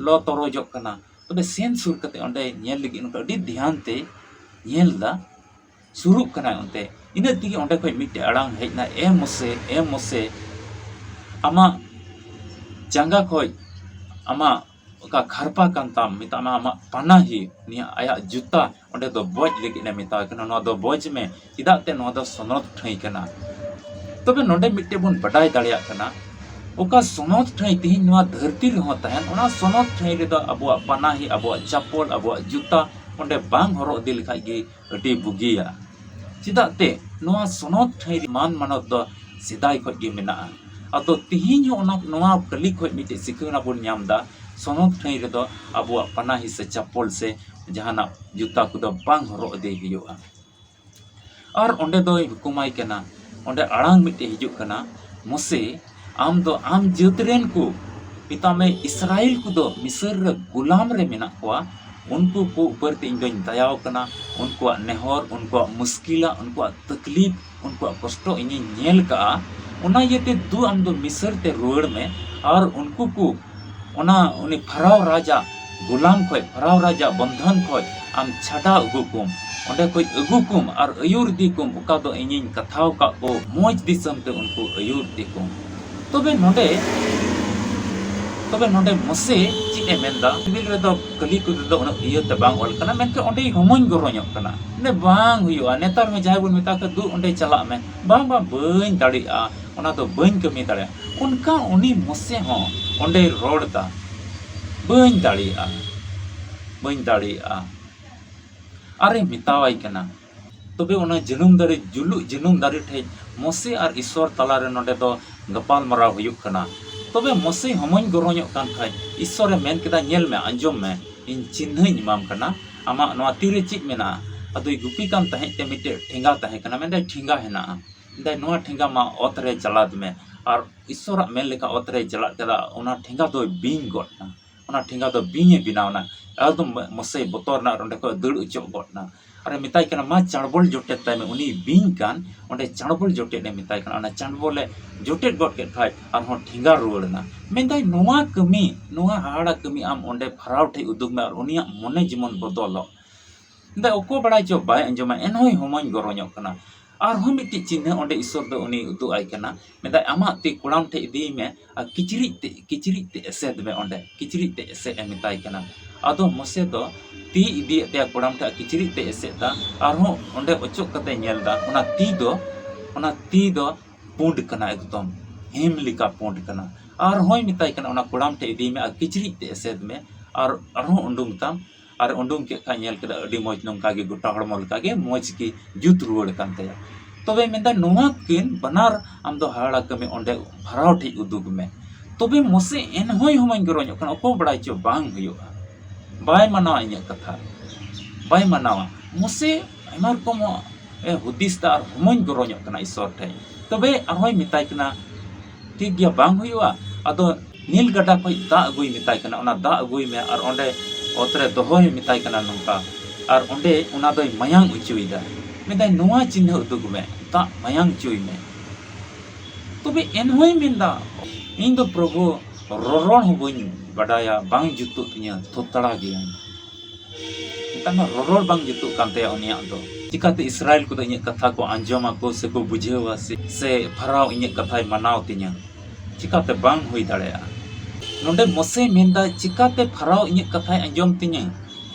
ᱞᱚ ᱛᱚᱨᱚᱡᱚᱜ ᱠᱟᱱᱟ᱾ ᱛᱚᱵᱮ ᱥᱮᱱ ᱥᱩᱨ ᱠᱟᱛᱮ ᱚᱸᱰᱮ ᱧᱮᱞ ᱞᱟᱹᱜᱤᱫ ᱱᱚᱝᱠᱟ ᱟᱹᱰᱤ ᱫᱷᱮᱭᱟᱱ ᱛᱮ ᱧᱮᱞ ᱮᱫᱟ, ᱥᱩᱨᱩᱜ ᱠᱟᱱᱟᱭ ᱚᱱᱛᱮ᱾ ᱤᱱᱟᱹᱜ ᱛᱮᱜᱮ ᱚᱸᱰᱮ ᱠᱷᱚᱡ ᱢᱤᱫᱴᱮᱡ ᱟᱲᱟᱝ ᱦᱮᱡ ᱮᱱᱟ, "ᱮ ᱢᱚᱥᱮ, ᱮ ᱢᱚᱥᱮ, ᱟᱢᱟᱜ ᱡᱟᱸᱜᱟ ᱠᱷᱚᱡ ᱟᱢᱟᱜ ᱚᱠᱟ ᱠᱷᱟᱨᱯᱟ ᱠᱟᱱ ᱛᱟᱢ, ᱢᱮᱛᱟᱜ ᱢᱮ ᱟᱢᱟᱜ ᱯᱟᱱᱟᱦᱤ, ᱱᱤᱭᱟᱹ ᱟᱭᱟᱜ ᱡᱩᱛᱟ ᱚᱸᱰᱮ ᱫᱚ ᱵᱚᱡ ᱞᱟᱹᱜᱤᱫ ᱮ ᱢᱮᱛᱟᱣ ᱠᱟᱱᱟ, ᱱᱚᱣᱟ ᱫᱚ ᱵᱚᱡ ᱢᱮ, ᱪᱮᱫᱟᱜ ᱛᱮ ᱱᱚᱣᱟ ᱫᱚ ᱥᱚᱱᱚᱛ ᱴᱷᱟᱹᱭ ᱠᱟᱱᱟ?" ᱛᱚᱵᱮ ᱱᱚᱰᱮ ᱢᱤᱫᱴᱮᱡ ᱵᱚᱱ ᱵᱟᱰᱟᱭ ᱫᱟᱲᱮᱭᱟᱜ ᱠᱟᱱᱟ, ᱚᱠᱟ ᱥᱚᱱᱚᱛ ᱴᱷᱟᱹᱭ ᱛᱮᱦᱮᱧ ᱱᱚᱣᱟ ᱫᱷᱟᱹᱨᱛᱤ ᱨᱮᱦᱚᱸ ᱛᱟᱦᱮᱱ, ᱚᱱᱟ ᱥᱚᱱᱚᱛ ᱴᱷᱟᱹᱭ ᱨᱮᱫᱚ ᱟᱵᱚᱣᱟᱜ ᱯᱟᱱᱟᱦᱤ, ᱟᱵᱚᱣᱟᱜ ᱪᱟᱯᱚᱞ, ᱟᱵᱚᱣᱟᱜ ᱡᱩᱛᱟ ᱚᱸᱰᱮ ᱵᱟᱝ ᱦᱚᱨᱚᱜ ᱤᱫᱤ ᱞᱮᱠᱷᱟᱡ ᱜᱮ ᱟᱹᱰᱤ ᱵᱩᱜᱤᱭᱟ᱾ ᱪᱮᱫᱟᱜ ᱛᱮ ᱱᱚᱣᱟ ᱥᱚᱱᱚᱛ ᱴᱷᱟᱹᱭ ᱨᱮ ᱢᱟᱱ ᱢᱟᱱᱚᱛ ᱫᱚ ᱥᱮᱫᱟᱭ ᱠᱷᱚᱡ ᱜᱮ ᱢᱮᱱᱟᱜᱼᱟ᱾ ᱟᱫᱚ ᱛᱤᱦᱤᱧ ᱦᱚᱸ ᱚᱱᱟ, ᱱᱚᱣᱟ ᱠᱟᱹᱞᱤ ᱠᱷᱚᱡ ᱢᱤᱫᱴᱮᱡ ᱥᱤᱠᱷᱱᱟᱹ ᱵᱚᱱ ᱧᱟᱢ ᱮᱫᱟ, ᱥᱚᱱᱚᱛ ᱴᱷᱟᱹᱭ ᱨᱮᱫᱚ ᱟᱵᱚᱣᱟᱜ ᱯᱟᱱᱟᱦᱤ ᱥᱮ ᱪᱟᱯᱚᱞ ᱥᱮ ᱡᱟᱦᱟᱱᱟᱜ ᱡᱩᱛᱟ ᱠᱚᱫᱚ ᱵᱟᱝ ᱦᱚᱨᱚᱜ ᱤᱫᱤ ᱦᱩᱭᱩᱜᱼᱟ᱾ ᱟᱨ ᱚᱸᱰᱮ ᱫᱚᱭ ᱦᱩᱠᱩᱢᱟᱭ ᱠᱟᱱᱟ, ᱚᱸᱰᱮ ᱟᱲᱟᱝ ᱢᱤᱫᱴᱮᱡ ᱦᱤᱡᱩᱜ ᱠᱟᱱᱟ, "ᱢᱚᱥᱮ, ᱟᱢ ᱫᱚ ᱟᱢ ᱡᱟᱹᱛ ᱨᱮᱱ ᱠᱚ, ᱢᱮᱛᱟᱜ ᱢᱮ, ᱤᱥᱨᱟᱭᱮᱞ ᱠᱚᱫᱚ ᱢᱤᱥᱨ ᱨᱮ ᱜᱩᱞᱟᱢ ᱨᱮ ᱢᱮᱱᱟᱜ ᱠᱚᱣᱟ, ᱩᱱᱠᱩ ᱠᱚ ᱩᱯᱟᱹᱨ ᱛᱮ ᱤᱧ ᱫᱚᱧ ᱫᱟᱭᱟᱣ ᱠᱟᱱᱟ, ᱩᱱᱠᱩᱣᱟᱜ ᱱᱮᱦᱚᱨ, ᱩᱱᱠᱩᱣᱟᱜ ᱢᱩᱥᱠᱤᱞᱟ, ᱩᱱᱠᱩᱣᱟᱜ ᱛᱟᱠᱞᱤᱯ, ᱩᱱᱠᱩᱣᱟᱜ ᱠᱚᱥᱴᱚ ᱤᱧᱤᱧ ᱧᱮᱞ ᱠᱟᱜᱼᱟ᱾ ᱚᱱᱟ ᱤᱭᱟᱹᱛᱮ ᱫᱩ ᱟᱢ ᱫᱚ ᱢᱤᱥᱨ ᱛᱮ ᱨᱩᱣᱟᱹᱲ ᱢᱮ ᱟᱨ ᱩᱱᱠᱩ ᱠᱚ ᱚᱱᱟ ᱩᱱᱤ ᱯᱷᱟᱨᱟᱣ ᱨᱟᱡᱽ ᱟᱜ ᱜᱩᱞᱟᱢ ᱠᱷᱚᱡ, ᱯᱷᱟᱨᱟᱣ ᱨᱟᱡᱽ ᱟᱜ ᱵᱚᱱᱫᱷᱚᱱ ᱠᱷᱚᱡ ᱟᱢ ᱪᱷᱟᱰᱟᱣ ᱟᱹᱜᱩ ᱠᱚᱢ, ᱚᱸᱰᱮ ᱠᱷᱚᱡ ᱟᱹᱜᱩ ᱠᱚᱢ ᱟᱨ ᱟᱹᱭᱩᱨ ᱤᱫᱤ ᱠᱚᱢ, ᱚᱠᱟ ᱫᱚ ᱤᱧᱤᱧ ᱠᱟᱛᱷᱟᱣ ᱠᱟᱜ ᱠᱚ ᱢᱚᱡᱽ ᱫᱤᱥᱚᱢ ᱛᱮ ᱩᱱᱠᱩ ᱟᱹᱭᱩᱨ ᱤᱫᱤ ᱠᱚᱢ᱾ ᱛᱚᱵᱮ ᱱᱚᱰᱮ, ᱛᱚᱵᱮ ᱱᱚᱰᱮ ᱢᱚᱥᱮ ᱪᱮᱫ ᱮ ᱢᱮᱱᱫᱟ? ᱵᱤᱵᱤᱞ ᱨᱮᱫᱚ ᱠᱟᱹᱞᱤ ᱠᱚ ᱛᱮᱫᱚ ᱩᱱᱟᱹᱜ ᱤᱭᱟᱹ ᱛᱮ ᱵᱟᱝ ᱚᱞ ᱠᱟᱱᱟ, ᱢᱮᱱᱠᱷᱟᱱ ᱚᱸᱰᱮᱭ ᱦᱚᱢᱚᱧ ᱜᱚᱨᱚᱧᱚᱜ ᱠᱟᱱᱟ᱾ ᱢᱮᱱᱫᱟ, "ᱵᱟᱝ ᱦᱩᱭᱩᱜᱼᱟ, ᱱᱮᱛᱟᱨ ᱢᱟ ᱡᱟᱦᱟᱸᱭ ᱵᱚᱱ ᱢᱮᱛᱟ ᱠᱚ, ᱫᱩ ᱚᱸᱰᱮ ᱪᱟᱞᱟᱜ ᱢᱮ, ᱵᱟᱝ, ᱵᱟᱝ, ᱵᱟᱹᱧ ᱫᱟᱲᱮᱭᱟᱜᱼᱟ, ᱚᱱᱟ ᱫᱚ ᱵᱟᱹᱧ ᱠᱟᱹᱢᱤ ᱫᱟᱲᱮᱭᱟᱜᱼᱟ", ᱚᱱᱠᱟ ᱩᱱᱤ ᱢᱚᱥᱮ ᱦᱚᱸ ᱚᱸᱰᱮᱭ ᱨᱚᱲ ᱮᱫᱟ, "ᱵᱟᱹᱧ ᱫᱟᱲᱮᱭᱟᱜᱼᱟ, ᱵᱟᱹᱧ ᱫᱟᱲᱮᱭᱟᱜᱼᱟ", ᱟᱨᱮ ᱢᱮᱛᱟᱣᱟᱭ ᱠᱟᱱᱟ᱾ ᱛᱚᱵᱮ ᱚᱱᱟ ᱡᱟᱹᱱᱩᱢ ᱫᱟᱨᱮ, ᱡᱩᱞᱩᱜ ᱡᱟᱹᱱᱩᱢ ᱫᱟᱨᱮ ᱴᱷᱮᱡ ᱢᱚᱥᱮ ᱟᱨ ᱤᱥᱥᱚᱨ ᱛᱟᱞᱟᱨᱮ ᱱᱚᱰᱮ ᱫᱚ ᱜᱟᱯᱟᱞ ᱢᱟᱨᱟᱣ ᱦᱩᱭᱩᱜ ᱠᱟᱱᱟ᱾ ᱛᱚᱵᱮ ᱢᱚᱥᱮ ᱦᱚᱢᱚᱧ ᱜᱚᱨᱚᱧᱚᱜ ᱠᱟᱱ ᱠᱷᱟᱡ, ᱤᱥᱥᱚᱨᱮ ᱢᱮᱱ ᱠᱮᱫᱟ, "ᱧᱮᱞ ᱢᱮ, ᱟᱸᱡᱚᱢ ᱢᱮ, ᱤᱧ ᱪᱤᱱᱦᱟᱹᱧ ᱮᱢᱟᱢ ᱠᱟᱱᱟ, ᱟᱢᱟᱜ ᱱᱚᱣᱟ ᱛᱤᱨᱮ ᱪᱮᱫ ᱢᱮᱱᱟᱜᱼᱟ?" ᱟᱫᱚᱭ ᱜᱩᱯᱤ ᱠᱟᱱ ᱛᱟᱦᱮᱸᱫ ᱛᱮ ᱢᱤᱫᱴᱮᱡ ᱴᱷᱮᱸᱜᱟ ᱛᱟᱦᱮᱸ ᱠᱟᱱᱟ, ᱢᱮᱱᱫᱟᱭ, "ᱴᱷᱮᱸᱜᱟ ᱦᱮᱱᱟᱜᱼᱟ", ᱢᱮᱱᱫᱟᱭ, "ᱱᱚᱣᱟ ᱴᱷᱮᱸᱜᱟ ᱢᱟ ᱚᱛ ᱨᱮ ᱡᱟᱞᱟᱫ ᱢᱮ", ᱟᱨ ᱤᱥᱥᱚᱨᱟᱜ ᱢᱮᱱ ᱞᱮᱠᱟ ᱚᱛ ᱨᱮᱭ ᱡᱟᱞᱟᱫ ᱠᱮᱫᱟ, ᱚᱱᱟ ᱴᱷᱮᱸᱜᱟ ᱫᱚᱭ ᱵᱤᱧ ᱜᱚᱫ ᱱᱟ᱾ ᱚᱱᱟ ᱴᱷᱮᱸᱜᱟ ᱫᱚ ᱵᱤᱧ ᱮ ᱵᱮᱱᱟᱣ ᱮᱱᱟ᱾ ᱮᱠᱫᱚᱢ ᱢᱚᱥᱮ ᱵᱚᱛᱚᱨ ᱮᱱᱟ ᱟᱨ ᱚᱸᱰᱮ ᱠᱷᱚᱱ ᱫᱟᱹᱲ ᱚᱪᱚᱜ ᱜᱚᱫ ᱮᱱᱟ᱾ ᱟᱨᱮ ᱢᱮᱛᱟᱭ ᱠᱟᱱᱟ, "ᱢᱟ ᱪᱟᱬᱵᱚᱞ ᱡᱚᱴᱮᱫ ᱛᱟᱭ ᱢᱮ, ᱩᱱᱤ ᱵᱤᱧ ᱠᱟᱱ, ᱚᱸᱰᱮ ᱪᱟᱬᱵᱚᱞ ᱡᱚᱴᱮᱫ ᱮ ᱢᱮᱛᱟᱭ ᱠᱟᱱᱟ᱾ ᱚᱱᱟ ᱪᱟᱬᱵᱚᱞ ᱮ ᱡᱚᱴᱮᱫ ᱜᱚᱫ ᱠᱮᱫ ᱠᱷᱟᱡ ᱟᱨᱦᱚᱸ ᱴᱷᱮᱸᱜᱟ ᱨᱩᱣᱟᱹᱲ ᱮᱱᱟ᱾" ᱢᱮᱱᱫᱟᱭ, ᱱᱚᱣᱟ ᱠᱟᱹᱢᱤ, ᱱᱚᱣᱟ ᱦᱟᱦᱟᱲᱟ ᱠᱟᱹᱢᱤ ᱟᱢ ᱚᱸᱰᱮ ᱯᱷᱟᱨᱟᱣ ᱴᱷᱮᱡ ᱩᱫᱩᱜ ᱢᱮ ᱟᱨ ᱩᱱᱤᱭᱟᱜ ᱢᱚᱱᱮ ᱡᱮᱢᱚᱱ ᱵᱚᱫᱚᱞᱚᱜ᱾ ᱢᱮᱱᱫᱟᱭ, ᱚᱠᱚᱭ ᱵᱟᱲᱟᱭ ᱪᱚ ᱵᱟᱭ ᱟᱸᱡᱚᱢᱟ, ᱮᱱᱦᱚᱸᱭ ᱦᱚᱢᱚᱧ ᱜᱚᱨᱚᱧᱚᱜ ᱠᱟᱱᱟ᱾ ᱟᱨᱦᱚᱸ ᱢᱤᱫᱴᱤᱡ ᱪᱤᱱᱦᱟᱹ ᱚᱸᱰᱮ ᱤᱥᱥᱚᱨ ᱫᱚ ᱩᱱᱤ ᱩᱫᱩᱜ ᱟᱭ ᱠᱟᱱᱟ᱾ ᱢᱮᱱᱫᱟᱭ, ᱟᱢᱟᱜ ᱛᱤ ᱠᱚᱲᱟᱢ ᱴᱷᱮᱡ ᱤᱫᱤᱭ ᱢᱮ ᱟᱨ ᱠᱤᱪᱨᱤᱡ ᱛᱮ, ᱠᱤᱪᱨᱤᱡ ᱛᱮ ᱮᱥᱮᱫ ᱢᱮ ᱚᱸᱰᱮ, ᱠᱤᱪᱨᱤᱡ ᱛᱮ ᱮᱥᱮᱫ ᱮ ᱢᱮᱛᱟᱭ ᱠᱟᱱᱟ᱾ ᱟᱫᱚ ᱢᱚᱥᱮ ᱫᱚ ᱛᱤ ᱤᱫᱤᱭᱮᱫ ᱛᱟᱭᱟ ᱠᱚᱲᱟᱢ ᱴᱷᱮᱡ, ᱠᱤᱪᱨᱤᱡ ᱛᱮ ᱮᱥᱮᱫ ᱫᱟ, ᱟᱨᱦᱚᱸ ᱚᱸᱰᱮ ᱚᱪᱚᱜ ᱠᱟᱛᱮ ᱧᱮᱞ ᱫᱟ, ᱚᱱᱟ ᱛᱤ ᱫᱚ, ᱚᱱᱟ ᱛᱤ ᱫᱚ ᱯᱩᱸᱰ ᱠᱟᱱᱟ, ᱮᱠᱫᱚᱢ ᱦᱤᱢ ᱞᱮᱠᱟ ᱯᱩᱸᱰ ᱠᱟᱱᱟ᱾ ᱟᱨᱦᱚᱸᱭ ᱢᱮᱛᱟᱭ ᱠᱟᱱᱟ, ᱚᱱᱟ ᱠᱚᱲᱟᱢ ᱴᱷᱮᱡ ᱤᱫᱤᱭ ᱢᱮ ᱟᱨ ᱠᱤᱪᱨᱤᱡ ᱛᱮ ᱮᱥᱮᱫ ᱢᱮ, ᱟᱨ ᱟᱨᱦᱚᱸ ᱩᱰᱩᱝ ᱛᱟᱢ᱾ ᱟᱨ ᱩᱰᱩᱝ ᱠᱮᱫ ᱠᱷᱟᱡ ᱧᱮᱞ ᱠᱮᱫᱟ ᱟᱹᱰᱤ ᱢᱚᱡᱽ, ᱱᱚᱝᱠᱟ ᱜᱮ ᱜᱚᱴᱟ ᱦᱚᱲᱢᱚ ᱞᱮᱠᱟ ᱜᱮ ᱢᱚᱡᱽ ᱜᱮ ᱡᱩᱛ ᱨᱩᱣᱟᱹᱲ ᱠᱟᱱ ᱛᱟᱭᱟ᱾ ᱛᱚᱵᱮ ᱢᱮᱱᱫᱟ, ᱱᱚᱣᱟ ᱠᱤᱱ ᱵᱟᱱᱟᱨ ᱟᱢ ᱫᱚ ᱦᱟᱦᱟᱲᱟ ᱠᱟᱹᱢᱤ ᱚᱸᱰᱮ ᱵᱷᱟᱨᱟᱣ ᱴᱷᱮᱡ ᱩᱫᱩᱜᱽ ᱢᱮ᱾ ᱛᱚᱵᱮ ᱢᱚᱥᱮ ᱮᱱᱦᱚᱸᱭ ᱦᱚᱢᱚᱧ ᱜᱚᱨᱚᱧᱚᱜ ᱠᱟᱱᱟ, ᱚᱠᱚᱭ ᱵᱟᱲᱟᱭ ᱪᱚ ᱵᱟᱝ ᱦᱩᱭᱩᱜᱼᱟ, ᱵᱟᱭ ᱢᱟᱱᱟᱣᱟ ᱤᱧᱟᱹᱜ ᱠᱟᱛᱷᱟ, ᱵᱟᱭ ᱢᱟᱱᱟᱣᱟ᱾ ᱢᱚᱥᱮ ᱟᱭᱢᱟ ᱨᱚᱠᱚᱢ ᱮ ᱦᱩᱫᱤᱥ ᱫᱟ ᱟᱨ ᱦᱚᱢᱚᱧ ᱜᱚᱨᱚᱧᱚᱜ ᱠᱟᱱᱟ ᱤᱥᱥᱚᱨ ᱴᱷᱮᱡ᱾ ᱛᱚᱵᱮ ᱟᱨᱦᱚᱸᱭ ᱢᱮᱛᱟᱭ ᱠᱟᱱᱟ, ᱴᱷᱤᱠ ᱜᱮᱭᱟ, ᱵᱟᱝ ᱦᱩᱭᱩᱜᱼᱟ, ᱟᱫᱚ ᱱᱤᱞ ᱜᱟᱰᱟ ᱠᱷᱚᱡ ᱫᱟᱜ ᱟᱹᱜᱩᱭ ᱢᱮᱛᱟᱭ ᱠᱟᱱᱟ, ᱚᱱᱟ ᱫᱟᱜ ᱟᱹᱜᱩᱭ ᱢᱮ ᱟᱨ ᱚᱸᱰᱮ ᱚᱛ ᱨᱮ ᱫᱚᱦᱚᱭ ᱢᱮᱛᱟᱭ ᱠᱟᱱᱟ ᱱᱚᱝᱠᱟ, ᱟᱨ ᱚᱸᱰᱮ ᱚᱱᱟ ᱫᱚᱭ ᱢᱟᱭᱟᱝ ᱚᱪᱚᱭᱮᱫᱟ᱾ ᱢᱮᱱᱫᱟᱭ, ᱱᱚᱣᱟ ᱪᱤᱱᱦᱟᱹ ᱩᱫᱩᱜᱽ ᱢᱮ, ᱫᱟᱜ ᱢᱟᱭᱟᱝ ᱚᱪᱚᱭ ᱢᱮ᱾ ᱛᱚᱵᱮ ᱮᱱᱦᱚᱸᱭ ᱢᱮᱱᱫᱟ, ᱤᱧ ᱫᱚ ᱯᱨᱚᱵᱷᱩ ᱨᱚᱨᱚᱲ ᱦᱚᱸ ᱵᱟᱹᱧ ᱵᱟᱰᱟᱭᱟ, ᱵᱟᱝ ᱡᱩᱛᱩᱜ ᱛᱤᱧᱟᱹ, ᱛᱷᱚᱛᱲᱟ ᱜᱤᱭᱟᱹᱧ᱾ ᱢᱮᱛᱟᱜ ᱢᱮ, ᱨᱚᱨᱚᱲ ᱵᱟᱝ ᱡᱩᱛᱩᱜ ᱠᱟᱱ ᱛᱟᱭᱟ ᱩᱱᱤᱭᱟᱜ ᱫᱚ᱾ ᱪᱤᱠᱟᱛᱮ ᱤᱥᱨᱟᱭᱮᱞ ᱠᱚᱫᱚ ᱤᱧᱟᱹᱜ ᱠᱟᱛᱷᱟ ᱠᱚ ᱟᱸᱡᱚᱢᱟᱠᱚ ᱥᱮᱠᱚ ᱵᱩᱡᱷᱟᱹᱣᱟ ᱥᱮ, ᱥᱮ ᱯᱷᱟᱨᱟᱣ ᱤᱧᱟᱹᱜ ᱠᱟᱛᱷᱟᱭ ᱢᱟᱱᱟᱣ ᱛᱤᱧᱟᱹ? ᱪᱤᱠᱟᱛᱮ ᱵᱟᱝ ᱦᱩᱭ ᱫᱟᱲᱮᱭᱟᱜᱼᱟ? ᱱᱚᱰᱮ ᱢᱚᱥᱮᱭ ᱢᱮᱱᱫᱟ, ᱪᱤᱠᱟᱛᱮ ᱯᱷᱟᱨᱟᱣ ᱤᱧᱟᱹᱜ ᱠᱟᱛᱷᱟᱭ ᱟᱸᱡᱚᱢ ᱛᱤᱧᱟᱹ?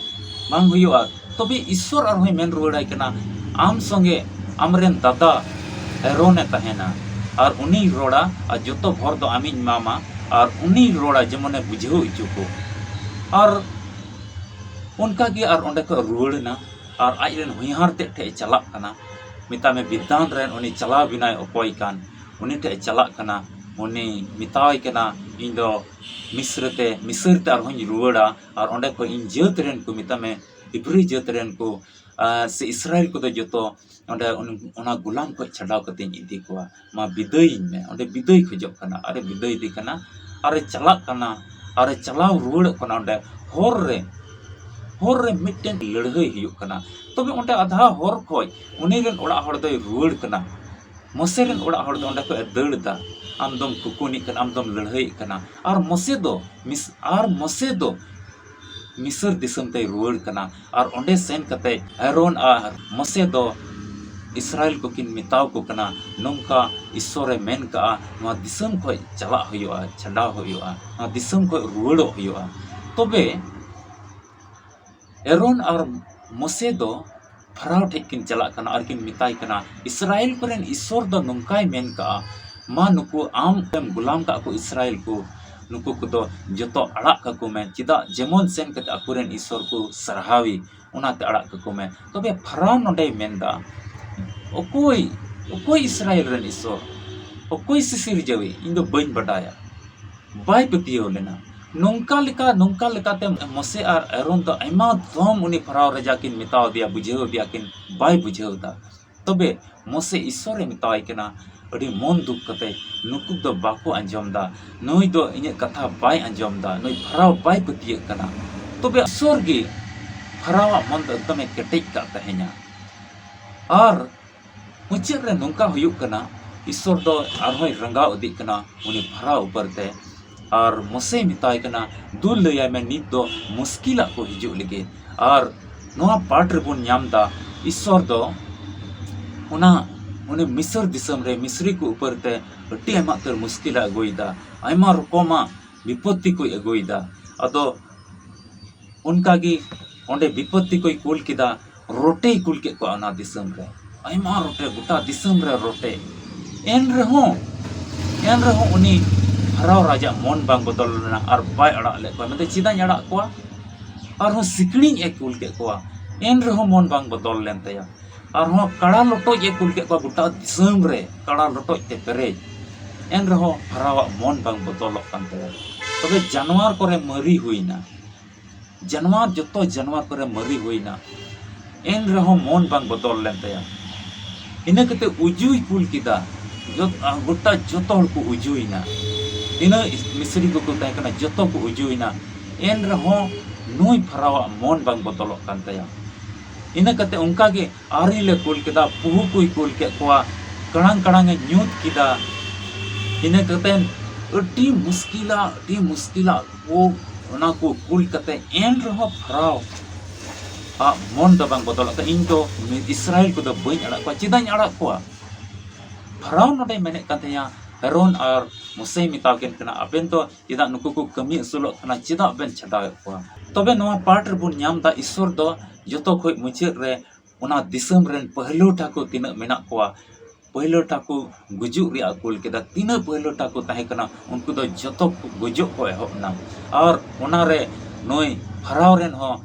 ᱵᱟᱝ ᱦᱩᱭᱩᱜᱼᱟ᱾ ᱛᱚᱵᱮ ᱤᱥᱥᱚᱨ ᱟᱨᱦᱚᱸᱭ ᱢᱮᱱ ᱨᱩᱣᱟᱹᱲᱟᱭ ᱠᱟᱱᱟ, ᱟᱢ ᱥᱚᱸᱜᱮ ᱟᱢᱨᱮᱱ ᱫᱟᱫᱟ ᱮᱨᱚᱱᱮ ᱛᱟᱦᱮᱱᱟ, ᱟᱨ ᱩᱱᱤᱭ ᱨᱚᱲᱟ, ᱟᱨ ᱡᱚᱛᱚ ᱵᱷᱚᱨ ᱫᱚ ᱟᱢᱤᱧ ᱮᱢᱟᱢᱟ, ᱟᱨ ᱩᱱᱤᱭ ᱨᱚᱲᱟ ᱡᱮᱢᱚᱱᱮ ᱵᱩᱡᱷᱟᱹᱣ ᱦᱚᱪᱚ ᱠᱚ᱾ ᱟᱨ ᱚᱱᱠᱟᱜᱮ ᱟᱨ ᱚᱸᱰᱮ ᱠᱷᱚᱱ ᱨᱩᱣᱟᱹᱲ ᱮᱱᱟ, ᱟᱨ ᱟᱡᱨᱮᱱ ᱦᱚᱧᱦᱟᱨ ᱛᱮᱫ ᱴᱷᱮᱱ ᱮ ᱪᱟᱞᱟᱜ ᱠᱟᱱᱟ᱾ ᱢᱮᱛᱟᱜ ᱢᱮ, ᱵᱤᱫᱽᱫᱟᱱ ᱨᱮᱱ ᱩᱱᱤ ᱪᱟᱞᱟᱣ ᱵᱮᱱᱟᱭ ᱚᱠᱚᱭ ᱠᱟᱱ, ᱩᱱᱤ ᱴᱷᱮᱱ ᱮ ᱪᱟᱞᱟᱜ ᱠᱟᱱᱟ᱾ ᱩᱱᱤ ᱢᱮᱛᱟᱣᱟᱭ ᱠᱟᱱᱟ, ᱤᱧ ᱫᱚ ᱢᱤᱥᱨ ᱛᱮ, ᱢᱤᱥᱨ ᱛᱮ ᱟᱨᱦᱚᱸᱧ ᱨᱩᱣᱟᱹᱲᱟ, ᱟᱨ ᱚᱸᱰᱮ ᱠᱷᱚᱱ ᱤᱧ ᱡᱟᱹᱛ ᱨᱮᱱ ᱠᱚ, ᱢᱮᱛᱟᱜ ᱢᱮ, ᱤᱵᱨᱤ ᱡᱟᱹᱛ ᱨᱮᱱ ᱠᱚ, ᱟᱨ ᱥᱮ ᱤᱥᱨᱟᱭᱮᱞ ᱠᱚᱫᱚ ᱡᱚᱛᱚ ᱚᱸᱰᱮ ᱩᱱ-, ᱚᱱᱟ ᱜᱩᱞᱟᱢ ᱠᱷᱚᱱ ᱪᱷᱟᱰᱟᱣ ᱠᱟᱛᱮᱧ ᱤᱫᱤ ᱠᱚᱣᱟ, ᱢᱟ ᱵᱤᱫᱟᱹᱭᱤᱧ ᱢᱮ᱾ ᱚᱸᱰᱮ ᱵᱤᱫᱟᱹᱭ ᱠᱷᱚᱡᱚᱜ ᱠᱟᱱᱟ, ᱟᱨᱮ ᱵᱤᱫᱟᱹᱭ ᱤᱫᱤ ᱠᱟᱱᱟ, ᱟᱨᱮ ᱪᱟᱞᱟᱜ ᱠᱟᱱᱟ, ᱟᱨᱮ ᱪᱟᱞᱟᱣ ᱨᱩᱣᱟᱹᱲᱚᱜ ᱠᱟᱱᱟ᱾ ᱚᱸᱰᱮ ᱦᱚᱨ ᱨᱮ, ᱦᱚᱨ ᱨᱮ ᱢᱤᱫᱴᱮᱱ ᱞᱟᱹᱲᱦᱟᱹᱭ ᱦᱩᱭᱩᱜ ᱠᱟᱱᱟ᱾ ᱛᱚᱵᱮ ᱚᱸᱰᱮ ᱟᱫᱷᱟ ᱦᱚᱨ ᱠᱷᱚᱡ ᱩᱱᱤ ᱨᱮᱱ ᱚᱲᱟᱜ ᱦᱚᱲ ᱫᱚᱭ ᱨᱩᱣᱟᱹᱲ ᱠᱟᱱᱟ᱾ ᱢᱚᱥᱮ ᱨᱮᱱ ᱚᱲᱟᱜ ᱦᱚᱲ ᱫᱚ ᱚᱸᱰᱮ ᱠᱷᱚᱡ ᱮ ᱫᱟᱹᱲ ᱮᱫᱟ, ᱟᱢ ᱫᱚᱢ ᱠᱩᱠᱩᱱᱤᱜ ᱠᱟᱱᱟ, ᱟᱢ ᱫᱚᱢ ᱞᱟᱹᱲᱦᱟᱹᱭᱮᱫ ᱠᱟᱱᱟ᱾ ᱟᱨ ᱢᱚᱥᱮ ᱫᱚ ᱢᱤᱥ-, ᱟᱨ ᱢᱚᱥᱮ ᱫᱚ ᱢᱤᱥᱨ ᱫᱤᱥᱚᱢ ᱛᱮᱭ ᱨᱩᱣᱟᱹᱲ ᱠᱟᱱᱟ᱾ ᱟᱨ ᱚᱸᱰᱮ ᱥᱮᱱ ᱠᱟᱛᱮ ᱮᱨᱚᱱ ᱟᱨ ᱢᱚᱥᱮ ᱫᱚ ᱤᱥᱨᱟᱭᱮᱞ ᱠᱚᱠᱤᱱ ᱢᱮᱛᱟᱣ ᱠᱚ ᱠᱟᱱᱟ, ᱱᱚᱝᱠᱟ ᱤᱥᱥᱚᱨᱮ ᱢᱮᱱ ᱠᱟᱜᱼᱟ, ᱱᱚᱣᱟ ᱫᱤᱥᱚᱢ ᱠᱷᱚᱡ ᱪᱟᱞᱟᱜ ᱦᱩᱭᱩᱜᱼᱟ, ᱪᱷᱟᱰᱟᱣ ᱦᱩᱭᱩᱜᱼᱟ, ᱱᱚᱣᱟ ᱫᱤᱥᱚᱢ ᱠᱷᱚᱡ ᱨᱩᱣᱟᱹᱲᱚᱜ ᱦᱩᱭᱩᱜᱼᱟ᱾ ᱛᱚᱵᱮ ᱮᱨᱚᱱ ᱟᱨ ᱢᱚᱥᱮ ᱫᱚ ᱯᱷᱟᱨᱟᱣ ᱴᱷᱮᱡ ᱠᱤᱱ ᱪᱟᱞᱟᱜ ᱠᱟᱱᱟ ᱟᱨ ᱠᱤᱱ ᱢᱮᱛᱟᱭ ᱠᱟᱱᱟ, ᱤᱥᱨᱟᱭᱮᱞ ᱠᱚᱨᱮᱱ ᱤᱥᱥᱚᱨ ᱫᱚ ᱱᱚᱝᱠᱟᱭ ᱢᱮᱱ ᱠᱟᱜᱼᱟ, ᱢᱟ ᱱᱩᱠᱩ ᱟᱢ ᱮᱢ ᱜᱩᱞᱟᱢ ᱠᱟᱜ ᱠᱚ ᱤᱥᱨᱟᱭᱮᱞ ᱠᱚ, ᱱᱩᱠᱩ ᱠᱚᱫᱚ ᱡᱚᱛᱚ ᱟᱲᱟᱜ ᱠᱟᱠᱚ ᱢᱮ, ᱪᱮᱫᱟᱜ ᱡᱮᱢᱚᱱ ᱥᱮᱱ ᱠᱟᱛᱮ ᱟᱠᱚᱨᱮᱱ ᱤᱥᱥᱚᱨ ᱠᱚ ᱥᱟᱨᱦᱟᱣᱤ, ᱚᱱᱟᱛᱮ ᱟᱲᱟᱜ ᱠᱟᱠᱚ ᱢᱮ᱾ ᱛᱚᱵᱮ ᱯᱷᱟᱨᱟᱣ ᱱᱚᱰᱮᱭ ᱢᱮᱱᱫᱟ, ᱚᱠᱚᱭ, ᱚᱠᱚᱭ ᱤᱥᱨᱟᱭᱮᱞ ᱨᱮᱱ ᱤᱥᱥᱚᱨ? ᱚᱠᱚᱭ ᱥᱤᱥᱤᱨᱡᱟᱹᱣᱤᱡ? ᱤᱧ ᱫᱚ ᱵᱟᱹᱧ ᱵᱟᱰᱟᱭᱟ᱾ ᱵᱟᱭ ᱯᱟᱹᱛᱭᱟᱹᱣ ᱞᱮᱱᱟ᱾ ᱱᱚᱝᱠᱟ ᱞᱮᱠᱟ, ᱱᱚᱝᱠᱟ ᱞᱮᱠᱟᱛᱮ ᱢᱚᱥᱮ ᱟᱨ ᱮᱨᱚᱱ ᱫᱚ ᱟᱭᱢᱟ ᱫᱚᱢ ᱩᱱᱤ ᱯᱷᱟᱨᱟᱣ ᱨᱟᱡᱟ ᱠᱤᱱ ᱢᱮᱛᱟᱣ ᱫᱮᱭᱟ, ᱵᱩᱡᱷᱟᱹᱣ ᱫᱮᱭᱟ ᱠᱤᱱ, ᱵᱟᱭ ᱵᱩᱡᱷᱟᱹᱣ ᱫᱟ᱾ ᱛᱚᱵᱮ ᱢᱚᱥᱮ ᱤᱥᱥᱚᱨᱮ ᱢᱮᱛᱟᱣᱟᱭ ᱠᱟᱱᱟ, ᱟᱹᱰᱤ ᱢᱚᱱ ᱫᱩᱠ ᱠᱟᱛᱮ, ᱱᱩᱠᱩ ᱫᱚ ᱵᱟᱠᱚ ᱟᱸᱡᱚᱢ ᱫᱟ, ᱱᱩᱭ ᱫᱚ ᱤᱧᱟᱹᱜ ᱠᱟᱛᱷᱟ ᱵᱟᱭ ᱟᱸᱡᱚᱢ ᱫᱟ, ᱱᱩᱭ ᱯᱷᱟᱨᱟᱣ ᱵᱟᱭ ᱯᱟᱹᱛᱭᱟᱹᱜ ᱠᱟᱱᱟ᱾ ᱛᱚᱵᱮ ᱤᱥᱥᱚᱨ ᱜᱮ ᱯᱷᱟᱨᱟᱣᱟᱜ ᱢᱚᱱ ᱫᱚ ᱮᱠᱫᱚᱢᱮ ᱠᱮᱴᱮᱡ ᱠᱟᱜ ᱛᱟᱦᱮᱸᱧᱟ᱾ ᱟᱨ ᱢᱩᱪᱟᱹᱫ ᱨᱮ ᱱᱚᱝᱠᱟ ᱦᱩᱭᱩᱜ ᱠᱟᱱᱟ, ᱤᱥᱥᱚᱨ ᱫᱚ ᱟᱨᱦᱚᱸᱭ ᱨᱟᱸᱜᱟᱣ ᱤᱫᱤᱜ ᱠᱟᱱᱟ ᱩᱱᱤ ᱯᱷᱟᱨᱟᱣ ᱩᱯᱚᱨ ᱛᱮ᱾ ᱟᱨ ᱢᱚᱥᱮᱭ ᱢᱮᱛᱟᱭ ᱠᱟᱱᱟ, ᱫᱩᱞ ᱞᱟᱹᱭᱟᱭ ᱢᱮ, ᱱᱤᱛ ᱫᱚ ᱢᱩᱥᱠᱤᱞᱟᱜ ᱠᱚ ᱦᱤᱡᱩᱜ ᱞᱟᱹᱜᱤᱫ᱾ ᱟᱨ ᱱᱚᱣᱟ ᱯᱟᱴ ᱨᱮᱵᱚᱱ ᱧᱟᱢ ᱮᱫᱟ, ᱤᱥᱥᱚᱨ ᱫᱚ ᱚᱱᱟ ᱩᱱᱤ ᱢᱤᱥᱨ ᱫᱤᱥᱚᱢ ᱨᱮ ᱢᱤᱥᱨᱤ ᱠᱚ ᱩᱯᱚᱨ ᱛᱮ ᱟᱹᱰᱤ ᱟᱭᱢᱟ ᱩᱛᱟᱹᱨ ᱢᱩᱥᱠᱤᱞ ᱮ ᱟᱹᱜᱩᱭᱮᱫᱟ, ᱟᱭᱢᱟ ᱨᱚᱠᱚᱢᱟᱜ ᱵᱤᱯᱚᱛᱛᱤ ᱠᱚᱭ ᱟᱹᱜᱩᱭᱮᱫᱟ᱾ ᱟᱫᱚ ᱚᱱᱠᱟᱜᱮ ᱚᱸᱰᱮ ᱵᱤᱯᱚᱛᱛᱤ ᱠᱚᱭ ᱠᱩᱞ ᱠᱮᱫᱟ, ᱨᱚᱴᱮᱭ ᱠᱩᱞ ᱠᱮᱫ ᱠᱚᱣᱟ ᱚᱱᱟ ᱫᱤᱥᱚᱢ ᱨᱮ, ᱟᱭᱢᱟ ᱨᱚᱴᱮ, ᱜᱚᱴᱟ ᱫᱤᱥᱚᱢ ᱨᱮ ᱨᱚᱴᱮ᱾ ᱮᱱ ᱨᱮᱦᱚᱸ, ᱮᱱ ᱨᱮᱦᱚᱸ ᱩᱱᱤ ᱯᱷᱟᱨᱟᱣ ᱨᱟᱡᱟᱜ ᱢᱚᱱ ᱵᱟᱝ ᱵᱚᱫᱚᱞ ᱞᱮᱱᱟ ᱟᱨ ᱵᱟᱭ ᱟᱲᱟᱜ ᱞᱮᱫ ᱠᱚᱣᱟ᱾ ᱢᱮᱱᱫᱟ, "ᱪᱮᱫᱟᱜ ᱤᱧ ᱟᱲᱟᱜ ᱠᱚᱣᱟ?" ᱟᱨᱦᱚᱸ ᱥᱤᱠᱲᱤᱡ ᱮ ᱠᱩᱞ ᱠᱮᱫ ᱠᱚᱣᱟ, ᱮᱱ ᱨᱮᱦᱚᱸ ᱢᱚᱱ ᱵᱟᱝ ᱵᱚᱫᱚᱞ ᱞᱮᱱ ᱛᱟᱭᱟ᱾ ᱟᱨᱦᱚᱸ ᱠᱟᱲᱟ ᱞᱚᱴᱚᱡ ᱮ ᱠᱩᱞ ᱠᱮᱫ ᱠᱚᱣᱟ, ᱜᱚᱴᱟ ᱫᱤᱥᱚᱢ ᱨᱮ ᱠᱟᱲᱟ ᱞᱚᱴᱚᱡ ᱛᱮ ᱯᱮᱨᱮᱡ, ᱮᱱ ᱨᱮᱦᱚᱸ ᱯᱷᱟᱨᱟᱣᱟᱜ ᱢᱚᱱ ᱵᱟᱝ ᱵᱚᱫᱚᱞᱚᱜ ᱠᱟᱱ ᱛᱟᱭᱟ᱾ ᱛᱚᱵᱮ ᱡᱟᱱᱣᱟᱨ ᱠᱚᱨᱮ ᱢᱟᱹᱨᱤ ᱦᱩᱭᱱᱟ, ᱡᱟᱱᱣᱟᱨ, ᱡᱚᱛᱚ ᱡᱟᱱᱣᱟᱨ ᱠᱚᱨᱮ ᱢᱟᱹᱨᱤ ᱦᱩᱭᱱᱟ, ᱮᱱ ᱨᱮᱦᱚᱸ ᱢᱚᱱ ᱵᱟᱝ ᱵᱚᱫᱚᱞ ᱞᱮᱱ ᱛᱟᱭᱟ᱾ ᱤᱱᱟᱹ ᱠᱟᱛᱮ ᱩᱡᱩᱭ ᱠᱩᱞ ᱠᱮᱫᱟ, ᱡᱚᱛ-, ᱟ, ᱜᱚᱴᱟ ᱡᱚᱛᱚ ᱦᱚᱲ ᱠᱚ ᱩᱡᱩᱭᱮᱱᱟ, ᱛᱤᱱᱟᱹᱜ ᱢᱤᱥᱨᱤ ᱠᱚᱠᱚ ᱛᱟᱦᱮᱸ ᱠᱟᱱᱟ ᱡᱚᱛᱚ ᱠᱚ ᱩᱡᱩᱭᱮᱱᱟ, ᱮᱱ ᱨᱮᱦᱚᱸ ᱱᱩᱭ ᱯᱷᱟᱨᱟᱣᱟᱜ ᱢᱚᱱ ᱵᱟᱝ ᱵᱚᱫᱚᱞᱚᱜ ᱠᱟᱱ ᱛᱟᱭᱟ᱾ ᱤᱱᱟᱹ ᱠᱟᱛᱮ ᱚᱱᱠᱟ ᱜᱮ ᱟᱨᱮᱞ ᱮ ᱠᱩᱞ ᱠᱮᱫᱟ, ᱯᱩᱦᱩ ᱠᱚᱭ ᱠᱩᱞ ᱠᱮᱫ ᱠᱚᱣᱟ, ᱠᱟᱲᱟᱝ ᱠᱟᱲᱟᱝ ᱮ ᱧᱩᱛ ᱠᱮᱫᱟ᱾ ᱤᱱᱟᱹ ᱠᱟᱛᱮ ᱟᱹᱰᱤ ᱢᱩᱥᱠᱤᱞᱟᱜ, ᱟᱹᱰᱤ ᱢᱩᱥᱠᱤᱞᱟᱜ ᱠᱚ, ᱚᱱᱟ ᱠᱚ ᱠᱩᱞ ᱠᱟᱛᱮ ᱮᱱ ᱨᱮᱦᱚᱸ ᱯᱷᱟᱨᱟᱣ ᱟᱜ ᱢᱚᱱ ᱫᱚ ᱵᱟᱝ ᱵᱚᱫᱚᱞᱚᱜ ᱠᱟᱱᱟ᱾ "ᱤᱧ ᱫᱚ ᱤᱥᱨᱟᱭᱮᱞ ᱠᱚᱫᱚ ᱵᱟᱹᱧ ᱟᱲᱟᱜ ᱠᱚᱣᱟ, ᱪᱮᱫᱟᱜ ᱤᱧ ᱟᱲᱟᱜ ᱠᱚᱣᱟ?" ᱯᱷᱟᱨᱟᱣ ᱱᱚᱰᱮ ᱢᱮᱱᱮᱫ ᱠᱟᱱ ᱛᱟᱦᱮᱸᱭᱟ, ᱦᱮᱨᱳᱱ ᱟᱨ ᱢᱳᱥᱮᱭ ᱢᱮᱛᱟᱣ ᱠᱤᱱ ᱠᱟᱱᱟ, "ᱟᱵᱮᱱ ᱫᱚ ᱪᱮᱫᱟᱜ ᱱᱩᱠᱩ ᱠᱚ ᱠᱟᱹᱢᱤ ᱟᱹᱥᱩᱞᱚᱜ ᱠᱟᱱᱟ, ᱪᱮᱫᱟᱜ ᱵᱮᱱ ᱪᱷᱟᱰᱟᱣᱮᱫ ᱠᱚᱣᱟ?" ᱛᱚᱵᱮ ᱱᱚᱣᱟ ᱯᱟᱴ ᱨᱮᱵᱚᱱ ᱧᱟᱢ ᱮᱫᱟ, ᱤᱥᱥᱚᱨ ᱫᱚ ᱡᱚᱛᱚ ᱠᱷᱚᱡ ᱢᱩᱪᱟᱹᱫ ᱨᱮ ᱚᱱᱟ ᱫᱤᱥᱚᱢ ᱨᱮᱱ ᱯᱟᱹᱦᱞᱟᱹ ᱴᱷᱟᱹᱠᱩᱨ ᱛᱤᱱᱟᱹᱜ ᱢᱮᱱᱟᱜ ᱠᱚᱣᱟ, ᱯᱟᱹᱦᱞᱟᱹ ᱴᱷᱟᱹᱠᱩᱨ ᱜᱩᱡᱩᱜ ᱨᱮᱭᱟᱜ ᱠᱩᱞ ᱠᱮᱫᱟ᱾ ᱛᱤᱱᱟᱹᱜ ᱯᱟᱹᱦᱞᱟᱹ ᱴᱷᱟᱹᱠᱩᱨ ᱛᱟᱦᱮᱸ ᱠᱟᱱᱟ, ᱩᱱᱠᱩ ᱫᱚ ᱡᱚᱛᱚ ᱠᱚ ᱜᱩᱡᱩᱜ ᱠᱚ ᱮᱦᱚᱵ ᱮᱱᱟ᱾ ᱟᱨ ᱚᱱᱟᱨᱮ ᱱᱩᱭ ᱯᱷᱟᱨᱟᱣ ᱨᱮᱱ ᱦᱚᱸ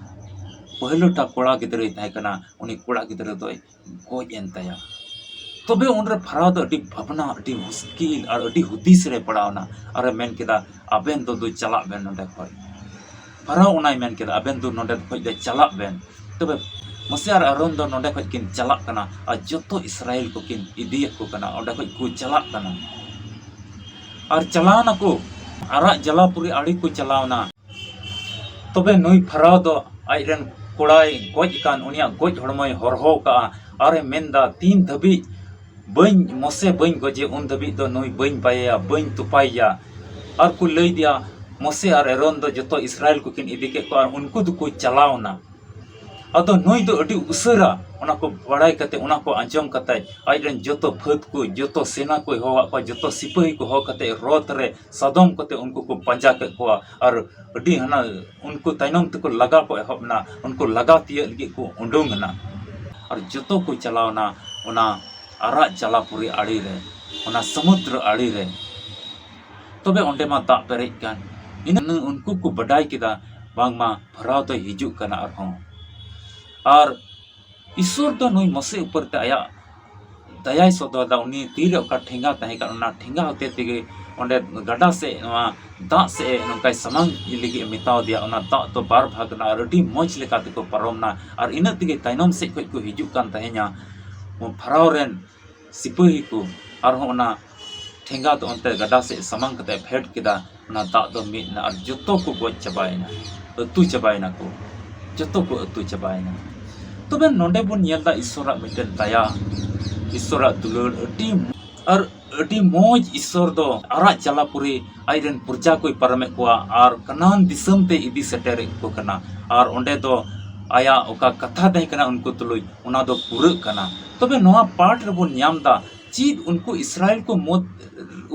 ᱯᱟᱹᱦᱞᱟᱹ ᱴᱷᱟᱹᱠᱩᱨ ᱠᱚᱲᱟ ᱜᱤᱫᱽᱨᱟᱹᱭ ᱛᱟᱦᱮᱸ ᱠᱟᱱᱟ, ᱩᱱᱤ ᱠᱚᱲᱟ ᱜᱤᱫᱽᱨᱟᱹ ᱫᱚᱭ ᱜᱚᱡ ᱮᱱ ᱛᱟᱭᱟ᱾ ᱛᱚᱵᱮ ᱩᱱᱨᱮ ᱯᱷᱟᱨᱟᱣ ᱫᱚ ᱟᱹᱰᱤ ᱵᱷᱟᱵᱽᱱᱟ, ᱟᱹᱰᱤ ᱢᱩᱥᱠᱤᱞ ᱟᱨ ᱟᱹᱰᱤ ᱦᱩᱫᱤᱥ ᱨᱮ ᱯᱟᱲᱟᱣ ᱮᱱᱟ᱾ ᱟᱨᱮ ᱢᱮᱱ ᱠᱮᱫᱟ, "ᱟᱵᱮᱱ ᱫᱚ, ᱫᱩ ᱪᱟᱞᱟᱜ ᱵᱮᱱ ᱱᱚᱰᱮ ᱠᱷᱚᱡ᱾" ᱯᱷᱟᱨᱟᱣ ᱚᱱᱟᱭ ᱢᱮᱱ ᱠᱮᱫᱟ, "ᱟᱵᱮᱱ ᱫᱚ ᱱᱚᱰᱮ ᱠᱷᱚᱡ ᱫᱚ ᱪᱟᱞᱟᱜ ᱵᱮᱱ, ᱛᱚᱵᱮ ᱢᱳᱥᱮ ᱟᱨ ᱟᱨᱚᱱ ᱫᱚ ᱱᱚᱰᱮ ᱠᱷᱚᱡ ᱠᱤᱱ ᱪᱟᱞᱟᱜ ᱠᱟᱱᱟ ᱟᱨ ᱡᱚᱛᱚ ᱤᱥᱨᱟᱭᱮᱞ ᱠᱚᱠᱤᱱ ᱤᱫᱤᱭᱮᱫ ᱠᱚ ᱠᱟᱱᱟ, ᱚᱸᱰᱮ ᱠᱷᱚᱡ ᱠᱚ ᱪᱟᱞᱟᱜ ᱠᱟᱱᱟ᱾" ᱟᱨ ᱪᱟᱞᱟᱣ ᱱᱟᱠᱚ, ᱟᱨᱟᱜ ᱡᱟᱞᱟᱯᱩᱨᱤ ᱟᱲᱮ ᱠᱚ ᱪᱟᱞᱟᱣ ᱱᱟ᱾ ᱛᱚᱵᱮ ᱱᱩᱭ ᱯᱷᱟᱨᱟᱣ ᱫᱚ ᱟᱡᱨᱮᱱ ᱠᱚᱲᱟᱭ ᱜᱚᱡ ᱟᱠᱟᱱ ᱩᱱᱤᱭᱟᱜ ᱜᱚᱡ ᱦᱚᱲᱢᱚᱭ ᱦᱚᱨᱦᱚ ᱠᱟᱜᱼᱟ ᱟᱨᱮ ᱢᱮᱱᱫᱟ, "ᱛᱤᱱ ᱫᱷᱟᱹᱵᱤᱡ ᱵᱟᱹᱧ, ᱢᱚᱥᱮ ᱵᱟᱹᱧ ᱜᱚᱡᱮ, ᱩᱱ ᱫᱷᱟᱹᱵᱤᱡ ᱫᱚ ᱱᱩᱭ ᱵᱟᱹᱧ ᱵᱟᱭᱮᱭᱟ, ᱵᱟᱹᱧ ᱛᱚᱯᱟᱭᱮᱭᱟ᱾" ᱟᱨ ᱠᱚ ᱞᱟᱹᱭ ᱫᱮᱭᱟ, ᱢᱚᱥᱮ ᱟᱨ ᱮᱨᱚᱱ ᱫᱚ ᱡᱚᱛᱚ ᱤᱥᱨᱟᱭᱮᱞ ᱠᱚᱠᱤᱱ ᱤᱫᱤ ᱠᱮᱫ ᱠᱚᱣᱟ ᱟᱨ ᱩᱱᱠᱩ ᱫᱚᱠᱚ ᱪᱟᱞᱟᱣ ᱮᱱᱟ᱾ ᱟᱫᱚ ᱱᱩᱭ ᱫᱚ ᱟᱹᱰᱤ ᱩᱥᱟᱹᱨᱟ ᱚᱱᱟ ᱠᱚ ᱵᱟᱲᱟᱭ ᱠᱟᱛᱮ, ᱚᱱᱟ ᱠᱚ ᱟᱸᱡᱚᱢ ᱠᱟᱛᱮ, ᱟᱡᱨᱮᱱ ᱡᱚᱛᱚ ᱯᱷᱟᱹᱫ ᱠᱚ, ᱡᱚᱛᱚ ᱥᱮᱱᱟ ᱠᱚᱭ ᱦᱚᱦᱚᱣᱟᱫ ᱠᱚᱣᱟ, ᱡᱚᱛᱚ ᱥᱤᱯᱟᱹᱦᱤ ᱠᱚ ᱦᱚᱦᱚ ᱠᱟᱛᱮ, ᱨᱚᱛ ᱨᱮ ᱥᱟᱫᱚᱢ ᱠᱚᱛᱮ ᱩᱱᱠᱩ ᱠᱚ ᱯᱟᱸᱡᱟ ᱠᱮᱫ ᱠᱚᱣᱟ᱾ ᱟᱨ ᱟᱹᱰᱤ ᱦᱟᱱᱟ ᱩᱱᱠᱩ ᱛᱟᱭᱱᱚᱢ ᱛᱮᱠᱚ ᱞᱟᱜᱟ ᱠᱚ ᱮᱦᱚᱵ ᱮᱱᱟ, ᱩᱱᱠᱩ ᱞᱟᱜᱟ ᱛᱤᱭᱟᱹᱜ ᱞᱟᱹᱜᱤᱫ ᱠᱚ ᱩᱰᱩᱝ ᱮᱱᱟ᱾ ᱟᱨ ᱡᱚᱛᱚ ᱠᱚ ᱪᱟᱞᱟᱣ ᱮᱱᱟ ᱚᱱᱟ ᱟᱨᱟᱜ ᱡᱟᱞᱟᱯᱩᱨᱤ ᱟᱲᱮ ᱨᱮ, ᱚᱱᱟ ᱥᱚᱢᱩᱫᱨᱚ ᱟᱲᱮ ᱨᱮ᱾ ᱛᱚᱵᱮ ᱚᱸᱰᱮ ᱢᱟ ᱫᱟᱜ ᱯᱮᱨᱮᱡ ᱠᱟᱱ᱾ ᱤᱱᱟᱹ ᱩᱱᱠᱩ ᱠᱚ ᱵᱟᱰᱟᱭ ᱠᱮᱫᱟ ᱵᱟᱝᱢᱟ ᱯᱷᱟᱨᱟᱣ ᱫᱚᱭ ᱦᱤᱡᱩᱜ ᱠᱟᱱᱟ ᱟᱨᱦᱚᱸ᱾ ᱟᱨ ᱤᱥᱥᱚᱨ ᱫᱚ ᱱᱩᱭ ᱢᱚᱥᱮ ᱩᱯᱚᱨ ᱛᱮ ᱟᱭᱟᱜ ᱫᱟᱭᱟᱭ ᱥᱚᱫᱚᱨ ᱮᱫᱟ᱾ ᱩᱱᱤ ᱛᱤᱨᱮ ᱚᱠᱟ ᱴᱷᱮᱸᱜᱟ ᱛᱟᱦᱮᱸ ᱠᱟᱱᱟ, ᱚᱱᱟ ᱴᱷᱮᱸᱜᱟ ᱦᱚᱛᱮ ᱛᱮᱜᱮ ᱚᱸᱰᱮ ᱜᱟᱰᱟ ᱥᱮᱫ, ᱱᱚᱣᱟ ᱫᱟᱜ ᱥᱮᱫ ᱮ ᱱᱚᱝᱠᱟᱭ ᱥᱟᱢᱟᱝ ᱞᱟᱹᱜᱤᱫ ᱮ ᱢᱮᱛᱟᱣ ᱫᱮᱭᱟ᱾ ᱚᱱᱟ ᱫᱟᱜ ᱫᱚ ᱵᱟᱨ ᱵᱷᱟᱜᱽ ᱮᱱᱟ ᱟᱨ ᱟᱹᱰᱤ ᱢᱚᱡᱽ ᱞᱮᱠᱟ ᱛᱮᱠᱚ ᱯᱟᱨᱚᱢ ᱮᱱᱟ᱾ ᱟᱨ ᱤᱱᱟᱹᱜ ᱛᱮᱜᱮ ᱛᱟᱭᱱᱚᱢ ᱥᱮᱫ ᱠᱷᱚᱱ ᱠᱚ ᱦᱤᱡᱩᱜ ᱠᱟᱱ ᱛᱟᱦᱮᱸᱧᱟ ᱯᱷᱟᱨᱟᱣ ᱨᱮᱱ ᱥᱤᱯᱟᱹᱦᱤ ᱠᱚ᱾ ᱟᱨᱦᱚᱸ ᱚᱱᱟ ᱴᱷᱮᱸᱜᱟ ᱫᱚ ᱚᱱᱛᱮ ᱜᱟᱰᱟ ᱥᱮᱫ ᱥᱟᱢᱟᱝ ᱠᱟᱛᱮ ᱯᱷᱮᱰ ᱠᱮᱫᱟ᱾ ᱚᱱᱟ ᱫᱟᱜ ᱫᱚ ᱢᱤᱫ ᱮᱱᱟ ᱟᱨ ᱡᱚᱛᱚ ᱠᱚ ᱜᱚᱡ ᱪᱟᱵᱟᱭᱮᱱᱟ, ᱟᱹᱛᱩ ᱪᱟᱵᱟᱭᱮᱱᱟ ᱠᱚ, ᱡᱚᱛᱚ ᱠᱚ ᱟᱹᱛᱩ ᱪᱟᱵᱟᱭᱮᱱᱟ᱾ ᱛᱚᱵᱮ ᱱᱚᱰᱮ ᱵᱚᱱ ᱧᱮᱞ ᱮᱫᱟ ᱤᱥᱥᱚᱨᱟᱜ ᱢᱤᱫᱴᱮᱱ ᱫᱟᱭᱟ, ᱤᱥᱥᱚᱨᱟᱜ ᱫᱩᱞᱟᱹᱲ, ᱟᱹᱰᱤ ᱟᱨ ᱟᱹᱰᱤ ᱢᱚᱡᱽ ᱤᱥᱥᱚᱨ ᱫᱚ ᱟᱨᱟᱜ ᱡᱟᱞᱟᱯᱩᱨᱤ ᱟᱡᱨᱮᱱ ᱯᱨᱚᱡᱟ ᱠᱚᱭ ᱯᱟᱨᱚᱢᱮᱫ ᱠᱚᱣᱟ ᱟᱨ ᱠᱟᱱᱟᱱ ᱫᱤᱥᱚᱢ ᱛᱮ ᱤᱫᱤ ᱥᱮᱴᱮᱨᱮᱫ ᱠᱚ ᱠᱟᱱᱟ᱾ ᱟᱨ ᱚᱸᱰᱮ ᱫᱚ ᱟᱭᱟᱜ ᱚᱠᱟ ᱠᱟᱛᱷᱟ ᱛᱟᱦᱮᱸ ᱠᱟᱱᱟ ᱩᱱᱠᱩ ᱛᱩᱞᱩᱡ, ᱚᱱᱟ ᱫᱚ ᱯᱩᱨᱟᱹᱜ ᱠᱟᱱᱟ᱾ ᱛᱚᱵᱮ ᱱᱚᱣᱟ ᱯᱟᱴ ᱨᱮᱵᱚᱱ ᱧᱟᱢ ᱮᱫᱟ ᱪᱮᱫ ᱩᱱᱠᱩ ᱤᱥᱨᱟᱭᱮᱞ ᱠᱚ ᱢᱚᱫᱽ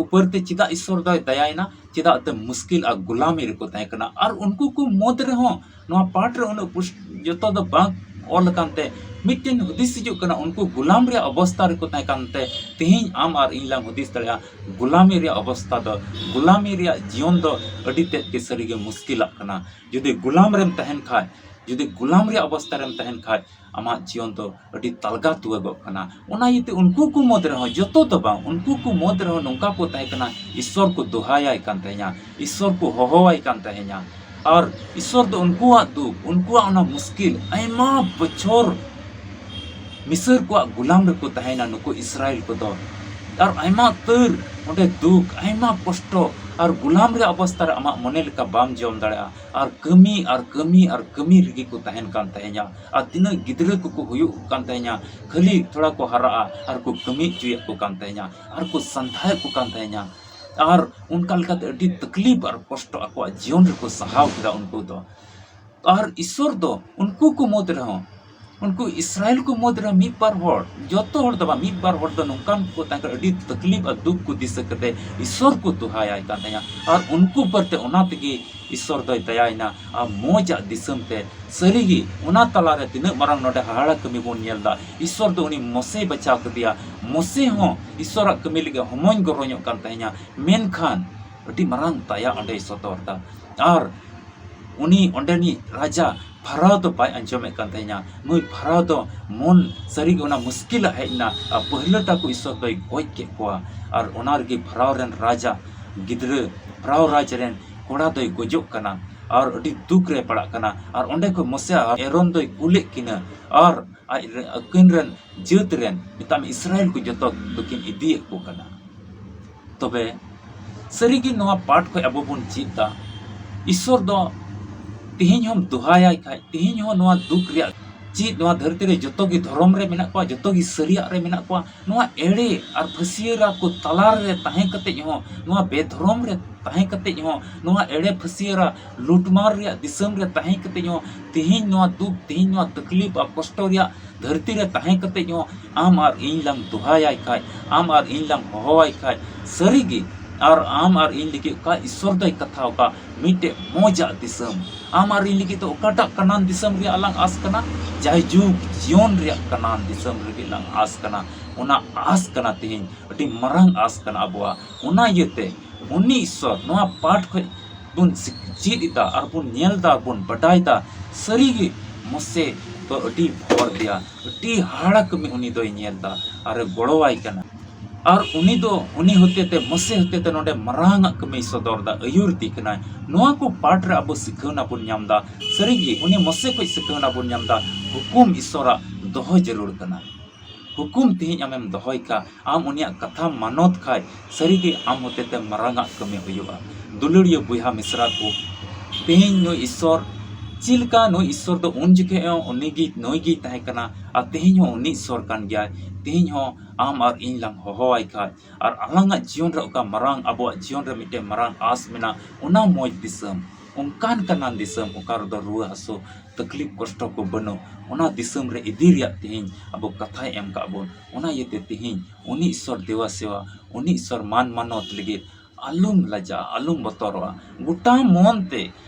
ᱩᱯᱚᱨ ᱛᱮ ᱪᱮᱫᱟᱜ ᱤᱥᱥᱚᱨ ᱫᱚᱭ ᱫᱟᱭᱟᱭᱮᱱᱟ? ᱪᱮᱫᱟᱜ ᱛᱮ ᱢᱩᱥᱠᱤᱞ ᱟᱨ ᱜᱩᱞᱟᱢᱤ ᱨᱮᱠᱚ ᱛᱟᱦᱮᱸ ᱠᱟᱱᱟ᱾ ᱟᱨ ᱩᱱᱠᱩ ᱠᱚ ᱢᱚᱫᱽ ᱨᱮᱦᱚᱸ ᱱᱚᱣᱟ ᱯᱟᱴ ᱨᱮ ᱩᱱᱟᱹᱜ ᱯᱩᱥ-, ᱡᱚᱛᱚ ᱫᱚ ᱵᱟᱝ ᱚᱞ ᱟᱠᱟᱱ ᱛᱮ ᱢᱤᱫᱴᱮᱱ ᱦᱩᱫᱤᱥ ᱦᱤᱡᱩᱜ ᱠᱟᱱᱟ, ᱩᱱᱠᱩ ᱜᱩᱞᱟᱢ ᱨᱮᱭᱟᱜ ᱚᱵᱚᱥᱛᱟ ᱨᱮᱠᱚ ᱛᱟᱦᱮᱸ ᱠᱟᱱ ᱛᱮ ᱛᱮᱦᱮᱧ ᱟᱢ ᱟᱨ ᱤᱧ ᱞᱟᱝ ᱦᱩᱫᱤᱥ ᱫᱟᱲᱮᱭᱟᱜᱼᱟ, ᱜᱩᱞᱟᱢᱤ ᱨᱮᱭᱟᱜ ᱚᱵᱚᱥᱛᱟ ᱫᱚ, ᱜᱩᱞᱟᱢᱤ ᱨᱮᱭᱟᱜ ᱡᱤᱭᱚᱱ ᱫᱚ ᱟᱹᱰᱤ ᱛᱮᱫ ᱜᱮ ᱥᱟᱹᱨᱤᱜᱮ ᱢᱩᱥᱠᱤᱞᱟᱜ ᱠᱟᱱᱟ᱾ ᱡᱩᱫᱤ ᱜᱩᱞᱟᱢ ᱨᱮᱢ ᱛᱟᱦᱮᱱ ᱠᱷᱟᱡ, ᱡᱩᱫᱤ ᱜᱩᱞᱟᱢ ᱨᱮᱭᱟᱜ ᱚᱵᱚᱥᱛᱟ ᱨᱮᱢ ᱛᱟᱦᱮᱱ ᱠᱷᱟᱡ, ᱟᱢᱟᱜ ᱡᱤᱭᱚᱱ ᱫᱚ ᱟᱹᱰᱤ ᱛᱟᱞᱜᱟ ᱛᱩᱣᱟᱹᱜᱚᱜ ᱠᱟᱱᱟ᱾ ᱚᱱᱟ ᱤᱭᱟᱹᱛᱮ ᱩᱱᱠᱩ ᱠᱚ ᱢᱩᱫᱽ ᱨᱮᱦᱚᱸ, ᱡᱚᱛᱚ ᱫᱚ ᱵᱟᱝ, ᱩᱱᱠᱩ ᱠᱚ ᱢᱩᱫᱽ ᱨᱮᱦᱚᱸ ᱱᱚᱝᱠᱟ ᱠᱚ ᱛᱟᱦᱮᱸ ᱠᱟᱱᱟ, ᱤᱥᱥᱚᱨ ᱠᱚ ᱫᱚᱦᱟᱭᱟᱭ ᱠᱟᱱ ᱛᱟᱦᱮᱸᱧᱟ, ᱤᱥᱥᱚᱨ ᱠᱚ ᱦᱚᱦᱚᱣᱟᱭ ᱠᱟᱱ ᱛᱟᱦᱮᱸᱧᱟ᱾ ᱟᱨ ᱤᱥᱥᱚᱨ ᱫᱚ ᱩᱱᱠᱩᱣᱟᱜ ᱫᱩᱠ, ᱩᱱᱠᱩᱣᱟᱜ ᱚᱱᱟ ᱢᱩᱥᱠᱤᱞ, ᱟᱭᱢᱟ ᱵᱚᱪᱷᱚᱨ ᱢᱤᱥᱨ ᱠᱚᱣᱟᱜ ᱜᱩᱞᱟᱢ ᱨᱮᱠᱚ ᱛᱟᱦᱮᱸᱭᱮᱱᱟ ᱱᱩᱠᱩ ᱤᱥᱨᱟᱭᱮᱞ ᱠᱚᱫᱚ᱾ ᱟᱨ ᱟᱭᱢᱟ ᱩᱛᱟᱹᱨ ᱚᱸᱰᱮ ᱫᱩᱠ, ᱟᱭᱢᱟ ᱠᱚᱥᱴᱚ, ᱟᱨ ᱜᱩᱞᱟᱢ ᱨᱮᱭᱟᱜ ᱚᱵᱚᱥᱛᱟ ᱨᱮ ᱟᱢᱟᱜ ᱢᱚᱱᱮ ᱞᱮᱠᱟ ᱵᱟᱢ ᱡᱚᱢ ᱫᱟᱲᱮᱭᱟᱜᱼᱟ᱾ ᱟᱨ ᱠᱟᱹᱢᱤ ᱟᱨ ᱠᱟᱹᱢᱤ ᱟᱨ ᱠᱟᱹᱢᱤ ᱨᱮᱜᱮ ᱠᱚ ᱛᱟᱦᱮᱱ ᱠᱟᱱ ᱛᱟᱦᱮᱸᱧᱟ᱾ ᱟᱨ ᱛᱤᱱᱟᱹᱜ ᱜᱤᱫᱽᱨᱟᱹ ᱠᱚᱠᱚ ᱦᱩᱭᱩᱜ ᱠᱟᱱ ᱛᱟᱦᱮᱸᱧᱟ, ᱠᱷᱟᱹᱞᱤ ᱛᱷᱚᱲᱟ ᱠᱚ ᱦᱟᱨᱟᱜᱼᱟ ᱟᱨ ᱠᱚ ᱠᱟᱹᱢᱤ ᱦᱚᱪᱚᱭᱮᱫ ᱠᱚ ᱠᱟᱱ ᱛᱟᱦᱮᱸᱧᱟ, ᱟᱨ ᱠᱚ ᱥᱟᱱᱛᱷᱟᱭᱮᱫ ᱠᱚ ᱠᱟᱱ ᱛᱟᱦᱮᱸᱧᱟ᱾ ᱟᱨ ᱚᱱᱠᱟ ᱞᱮᱠᱟᱛᱮ ᱟᱹᱰᱤ ᱛᱟᱠᱞᱤᱯ ᱟᱨ ᱠᱚᱥᱴᱚ ᱟᱠᱚᱣᱟᱜ ᱡᱤᱭᱚᱱ ᱨᱮᱠᱚ ᱥᱟᱦᱟᱣ ᱠᱮᱫᱟ ᱩᱱᱠᱩ ᱫᱚ᱾ ᱟᱨ ᱤᱥᱥᱚᱨ ᱫᱚ ᱩᱱᱠᱩ ᱠᱚ ᱢᱩᱫᱽ ᱨᱮᱦᱚᱸ, ᱩᱱᱠᱩ ᱤᱥᱨᱟᱭᱮᱞ ᱠᱚ ᱢᱩᱫᱽ ᱨᱮᱦᱚᱸ ᱢᱤᱫ ᱵᱟᱨ ᱦᱚᱲ, ᱡᱚᱛᱚ ᱦᱚᱲ ᱫᱚ ᱵᱟᱝ, ᱢᱤᱫ ᱵᱟᱨ ᱦᱚᱲ ᱫᱚ ᱱᱚᱝᱠᱟᱱ ᱠᱚ ᱛᱟᱦᱮᱸ ᱠᱟᱱᱟ, ᱟᱹᱰᱤ ᱛᱟᱠᱞᱤᱯ ᱟᱨ ᱫᱩᱠ ᱠᱚ ᱫᱤᱥᱟᱹ ᱠᱟᱛᱮ ᱤᱥᱥᱚᱨ ᱠᱚ ᱫᱩᱦᱟᱭᱟᱭ ᱠᱟᱱ ᱛᱟᱦᱮᱸᱱᱟ᱾ ᱟᱨ ᱩᱱᱠᱩ ᱵᱟᱨᱮᱛᱮ ᱚᱱᱟ ᱛᱮᱜᱮ ᱤᱥᱥᱚᱨ ᱫᱚᱭ ᱫᱟᱭᱟᱭᱮᱱᱟ᱾ ᱟᱨ ᱢᱚᱡᱟᱜ ᱫᱤᱥᱚᱢ ᱛᱮ, ᱥᱟᱹᱨᱤᱜᱮ ᱚᱱᱟ ᱛᱟᱞᱟᱨᱮ ᱛᱤᱱᱟᱹᱜ ᱢᱟᱨᱟᱝ ᱱᱚᱰᱮ ᱦᱟᱦᱟᱲᱟ ᱠᱟᱹᱢᱤ ᱵᱚᱱ ᱧᱮᱞ ᱮᱫᱟ᱾ ᱤᱥᱥᱚᱨ ᱫᱚ ᱩᱱᱤ ᱢᱚᱥᱮᱭ ᱵᱟᱪᱷᱟᱣ ᱠᱮᱫᱮᱭᱟ᱾ ᱢᱚᱥᱮ ᱦᱚᱸ ᱤᱥᱥᱚᱨᱟᱜ ᱠᱟᱹᱢᱤ ᱞᱟᱹᱜᱤᱫ ᱦᱚᱢᱚᱧ ᱜᱚᱨᱚᱧᱚᱜ ᱠᱟᱱ ᱛᱟᱦᱮᱸᱱᱟ, ᱢᱮᱱᱠᱷᱟᱱ ᱟᱹᱰᱤ ᱢᱟᱨᱟᱝ ᱫᱟᱭᱟ ᱚᱸᱰᱮᱭ ᱥᱚᱫᱚᱨ ᱮᱫᱟ᱾ ᱟᱨ ᱩᱱᱤ ᱚᱸᱰᱮᱱᱤᱡ ᱨᱟᱡᱟ ᱯᱷᱟᱨᱟᱣ ᱫᱚ ᱵᱟᱭ ᱟᱸᱡᱚᱢᱮᱫ ᱠᱟᱱ ᱛᱟᱦᱮᱸᱱᱟ᱾ ᱱᱩᱭ ᱯᱷᱟᱨᱟᱣ ᱫᱚ ᱢᱚᱱ ᱥᱟᱹᱨᱤᱜᱮ ᱚᱱᱟ ᱢᱩᱥᱠᱤᱞᱟᱜ ᱦᱮᱡ ᱮᱱᱟ᱾ ᱟᱨ ᱯᱟᱹᱦᱞᱟᱹᱴᱟ ᱠᱚ ᱤᱥᱥᱚᱨ ᱫᱚᱭ ᱜᱚᱡ ᱠᱮᱫ ᱠᱚᱣᱟ᱾ ᱟᱨ ᱚᱱᱟ ᱨᱮᱜᱮ ᱯᱷᱟᱨᱟᱣ ᱨᱮᱱ ᱨᱟᱡᱟ ᱜᱤᱫᱽᱨᱟᱹ, ᱯᱷᱟᱨᱟᱣ ᱨᱟᱡᱽ ᱨᱮᱱ ᱠᱚᱲᱟ ᱫᱚᱭ ᱜᱚᱡᱚᱜ ᱠᱟᱱᱟ᱾ ᱟᱨ ᱟᱹᱰᱤ ᱫᱩᱠ ᱨᱮ ᱯᱟᱲᱟᱜ ᱠᱟᱱᱟ᱾ ᱟᱨ ᱚᱸᱰᱮ ᱠᱷᱚᱱ ᱢᱚᱥᱮ ᱟᱨ ᱮᱨᱚᱱ ᱫᱚᱭ ᱠᱩᱞᱮᱫ ᱠᱤᱱᱟ᱾ ᱟᱨ ᱟᱡ ᱨᱮ-, ᱟᱹᱠᱤᱱ ᱨᱮᱱ ᱡᱟᱹᱛ ᱨᱮᱱ, ᱢᱮᱛᱟᱜ ᱢᱮ, ᱤᱥᱨᱟᱭᱮᱞ ᱠᱚ ᱡᱚᱛᱚ ᱫᱚᱠᱤᱱ ᱤᱫᱤᱭᱮᱫ ᱠᱚ ᱠᱟᱱᱟ᱾ ᱛᱚᱵᱮ ᱥᱟᱹᱨᱤᱜᱮ ᱱᱚᱣᱟ ᱯᱟᱴ ᱠᱷᱚᱱ ᱟᱵᱚ ᱵᱚᱱ ᱪᱮᱫ ᱫᱟ, ᱤᱥᱥᱚᱨ ᱫᱚ ᱛᱮᱦᱮᱧ ᱦᱚᱸᱢ ᱫᱚᱦᱟᱭᱟᱭ ᱠᱷᱟᱡ, ᱛᱮᱦᱮᱧ ᱦᱚᱸ ᱱᱚᱣᱟ ᱫᱩᱠ ᱨᱮᱭᱟᱜ ᱪᱮᱫ, ᱱᱚᱣᱟ ᱫᱷᱟᱹᱨᱛᱤ ᱨᱮ ᱡᱚᱛᱚ ᱜᱮ ᱫᱷᱚᱨᱚᱢ ᱨᱮ ᱢᱮᱱᱟᱜ ᱠᱚᱣᱟ, ᱡᱚᱛᱚ ᱜᱮ ᱥᱟᱹᱨᱤᱭᱟᱜ ᱨᱮ ᱢᱮᱱᱟᱜ ᱠᱚᱣᱟ, ᱱᱚᱣᱟ ᱮᱲᱮ ᱟᱨ ᱯᱷᱟᱹᱥᱭᱟᱹᱨᱟ ᱠᱚ ᱛᱟᱞᱟ ᱨᱮ ᱛᱟᱦᱮᱸ ᱠᱟᱛᱮᱡ ᱦᱚᱸ, ᱱᱚᱣᱟ ᱵᱮᱫᱷᱚᱨᱚᱢ ᱨᱮ ᱛᱟᱦᱮᱸ ᱠᱟᱛᱮᱡ ᱦᱚᱸ, ᱱᱚᱣᱟ ᱮᱲᱮ ᱯᱷᱟᱹᱥᱭᱟᱹᱨᱟ ᱞᱩᱴᱢᱟᱨ ᱨᱮᱭᱟᱜ ᱫᱤᱥᱚᱢ ᱨᱮ ᱛᱟᱦᱮᱸ ᱠᱟᱛᱮᱡ ᱦᱚᱸ, ᱛᱮᱦᱮᱧ ᱱᱚᱣᱟ ᱫᱩᱠ, ᱛᱮᱦᱮᱧ ᱱᱚᱣᱟ ᱛᱟᱠᱞᱤᱯ ᱟᱨ ᱠᱚᱥᱴᱚ ᱨᱮᱭᱟᱜ ᱫᱷᱟᱹᱨᱛᱤ ᱨᱮ ᱛᱟᱦᱮᱸ ᱠᱟᱛᱮᱡ ᱦᱚᱸ ᱟᱢ ᱟᱨ ᱤᱧ ᱞᱟᱝ ᱫᱚᱦᱟᱭᱟᱭ ᱠᱷᱟᱡ, ᱟᱢ ᱟᱨ ᱤᱧ ᱞᱟᱝ ᱦᱚᱦᱚᱣᱟᱭ ᱠᱷᱟᱡ, ᱥᱟᱹᱨᱤᱜᱮ ᱟᱨ ᱟᱢ ᱟᱨ ᱤᱧ ᱞᱟᱹᱜᱤᱫ ᱚᱠᱟ ᱤᱥᱥᱚᱨ ᱫᱚᱭ ᱠᱟᱛᱷᱟᱣ ᱟᱠᱟᱫ ᱢᱤᱫᱴᱮᱡ ᱢᱚᱡᱟᱜ ᱫᱤᱥᱚᱢ, ᱟᱢ ᱟᱨ ᱤᱧ ᱞᱟᱹᱜᱤᱫ ᱫᱚ ᱚᱠᱟᱴᱟᱜ ᱠᱟᱱᱟᱱ ᱫᱤᱥᱚᱢ ᱨᱮᱭᱟᱜ ᱞᱟᱝ ᱟᱥ ᱠᱟᱱᱟ? ᱡᱟᱭᱡᱩᱜᱽ ᱡᱤᱭᱚᱱ ᱨᱮᱭᱟᱜ ᱠᱟᱱᱟᱱ ᱫᱤᱥᱚᱢ ᱞᱟᱹᱜᱤᱫ ᱞᱟᱝ ᱟᱥ ᱠᱟᱱᱟ᱾ ᱚᱱᱟ ᱟᱥ ᱠᱟᱱᱟ ᱛᱮᱦᱮᱧ, ᱟᱹᱰᱤ ᱢᱟᱨᱟᱝ ᱟᱥ ᱠᱟᱱᱟ ᱟᱵᱚᱣᱟᱜ᱾ ᱚᱱᱟ ᱤᱭᱟᱹᱛᱮ ᱩᱱᱤ ᱤᱥᱥᱚᱨ ᱱᱚᱣᱟ ᱯᱟᱴ ᱠᱷᱚᱡ ᱵᱚᱱ ᱥᱤᱠ-, ᱪᱮᱫ ᱮᱫᱟ ᱟᱨ ᱵᱚᱱ ᱧᱮᱞ ᱮᱫᱟ ᱟᱨ ᱵᱚᱱ ᱵᱟᱰᱟᱭ ᱮᱫᱟ, ᱥᱟᱹᱨᱤᱜᱮ ᱢᱚᱥᱮ ᱫᱚ ᱟᱹᱰᱤ ᱵᱷᱚᱨ ᱜᱮᱭᱟ, ᱟᱹᱰᱤ ᱦᱟᱦᱟᱲᱟ ᱠᱟᱹᱢᱤ ᱩᱱᱤ ᱫᱚᱭ ᱧᱮᱞ ᱮᱫᱟ ᱟᱨ ᱮ ᱜᱚᱲᱚᱣᱟᱭ ᱠᱟᱱᱟ᱾ ᱟᱨ ᱩᱱᱤ ᱫᱚ, ᱩᱱᱤ ᱦᱚᱛᱮᱛᱮ, ᱢᱚᱥᱮ ᱦᱚᱛᱮᱛᱮ ᱱᱚᱰᱮ ᱢᱟᱨᱟᱝ ᱟᱜ ᱠᱟᱹᱢᱤᱭ ᱥᱚᱫᱚᱨ ᱮᱫᱟ, ᱟᱹᱭᱩᱨ ᱮᱫᱮ ᱠᱟᱱᱟᱭ᱾ ᱱᱚᱣᱟ ᱠᱚ ᱯᱟᱴ ᱨᱮ ᱟᱵᱚ ᱥᱤᱠᱷᱟᱹᱣᱱᱟ ᱵᱚᱱ ᱧᱟᱢ ᱮᱫᱟ᱾ ᱥᱟᱹᱨᱤᱜᱮ ᱩᱱᱤ ᱢᱚᱥᱮ ᱠᱷᱚᱡ ᱥᱤᱠᱷᱟᱹᱣᱱᱟ ᱵᱚᱱ ᱧᱟᱢ ᱮᱫᱟ, ᱦᱩᱠᱩᱢ ᱤᱥᱥᱚᱨᱟᱜ ᱫᱚᱦᱚ ᱡᱟᱹᱨᱩᱲ ᱠᱟᱱᱟ᱾ ᱦᱩᱠᱩᱢ ᱛᱮᱦᱮᱧ ᱟᱢᱮᱢ ᱫᱚᱦᱚᱭ ᱠᱷᱟᱡ, ᱟᱢ ᱩᱱᱤᱭᱟᱜ ᱠᱟᱛᱷᱟᱢ ᱢᱟᱱᱚᱛ ᱠᱷᱟᱡ, ᱥᱟᱹᱨᱤᱜᱮ ᱟᱢ ᱦᱚᱛᱮᱛᱮ ᱢᱟᱨᱟᱝ ᱟᱜ ᱠᱟᱹᱢᱤ ᱦᱩᱭᱩᱜᱼᱟ᱾ ᱫᱩᱞᱟᱹᱲᱤᱭᱟᱹ ᱵᱚᱭᱦᱟ ᱢᱤᱥᱨᱟ ᱠᱚ, ᱛᱮᱦᱮᱧ ᱱᱩᱭ ᱤᱥᱥᱚᱨ ᱪᱮᱫ ᱞᱮᱠᱟ, ᱱᱩᱭ ᱤᱥᱥᱚᱨ ᱫᱚ ᱩᱱ ᱡᱚᱠᱷᱮᱡ ᱦᱚᱸ ᱩᱱᱤ ᱜᱮ, ᱱᱩᱭ ᱜᱮᱭ ᱛᱟᱦᱮᱸ ᱠᱟᱱᱟ ᱟᱨ ᱛᱮᱦᱮᱧ ᱦᱚᱸ ᱩᱱᱤ ᱤᱥᱥᱚᱨ ᱠᱟᱱ ᱜᱮᱭᱟᱭ᱾ ᱛᱮᱦᱮᱧ ᱦᱚᱸ ᱟᱢ ᱟᱨ ᱤᱧ ᱞᱟᱝ ᱦᱚᱦᱚᱣᱟᱭ ᱠᱷᱟᱡ ᱟᱨ ᱟᱞᱟᱝᱟᱜ ᱡᱤᱭᱚᱱ ᱨᱮ ᱚᱠᱟ ᱢᱟᱨᱟᱝ, ᱟᱵᱚᱣᱟᱜ ᱡᱤᱭᱚᱱ ᱨᱮ ᱢᱤᱫᱴᱮᱱ ᱢᱟᱨᱟᱝ ᱟᱥ ᱢᱮᱱᱟᱜ, ᱚᱱᱟ ᱢᱚᱡᱽ ᱫᱤᱥᱚᱢ, ᱚᱱᱠᱟᱱ ᱠᱟᱱᱟᱱ ᱫᱤᱥᱚᱢ, ᱚᱠᱟ ᱨᱮᱫᱚ ᱨᱩᱣᱟᱹ ᱦᱟᱹᱥᱩ, ᱛᱟᱠᱞᱤᱯ ᱠᱚᱥᱴᱚ ᱠᱚ ᱵᱟᱹᱱᱩᱜ, ᱚᱱᱟ ᱫᱤᱥᱚᱢ ᱨᱮ ᱤᱫᱤ ᱨᱮᱭᱟᱜ ᱛᱮᱦᱮᱧ ᱟᱵᱚ ᱠᱟᱛᱷᱟᱭ ᱮᱢ ᱠᱟᱜ ᱵᱚᱱ᱾ ᱚᱱᱟ ᱤᱭᱟᱹᱛᱮ ᱛᱮᱦᱮᱧ ᱩᱱᱤ ᱤᱥᱥᱚᱨ ᱫᱮᱣᱟ ᱥᱮᱣᱟ, ᱩᱱᱤ ᱤᱥᱥᱚᱨ ᱢᱟᱱ ᱢᱟᱱᱚᱛ ᱞᱟᱹᱜᱤᱫ ᱟᱞᱚᱢ ᱞᱟᱡᱟᱜᱼᱟ, ᱟᱞᱚᱢ ᱵᱚᱛᱚᱨᱚᱜᱼᱟ᱾ ᱜᱚᱴᱟ ᱢᱚᱱ ᱛᱮ,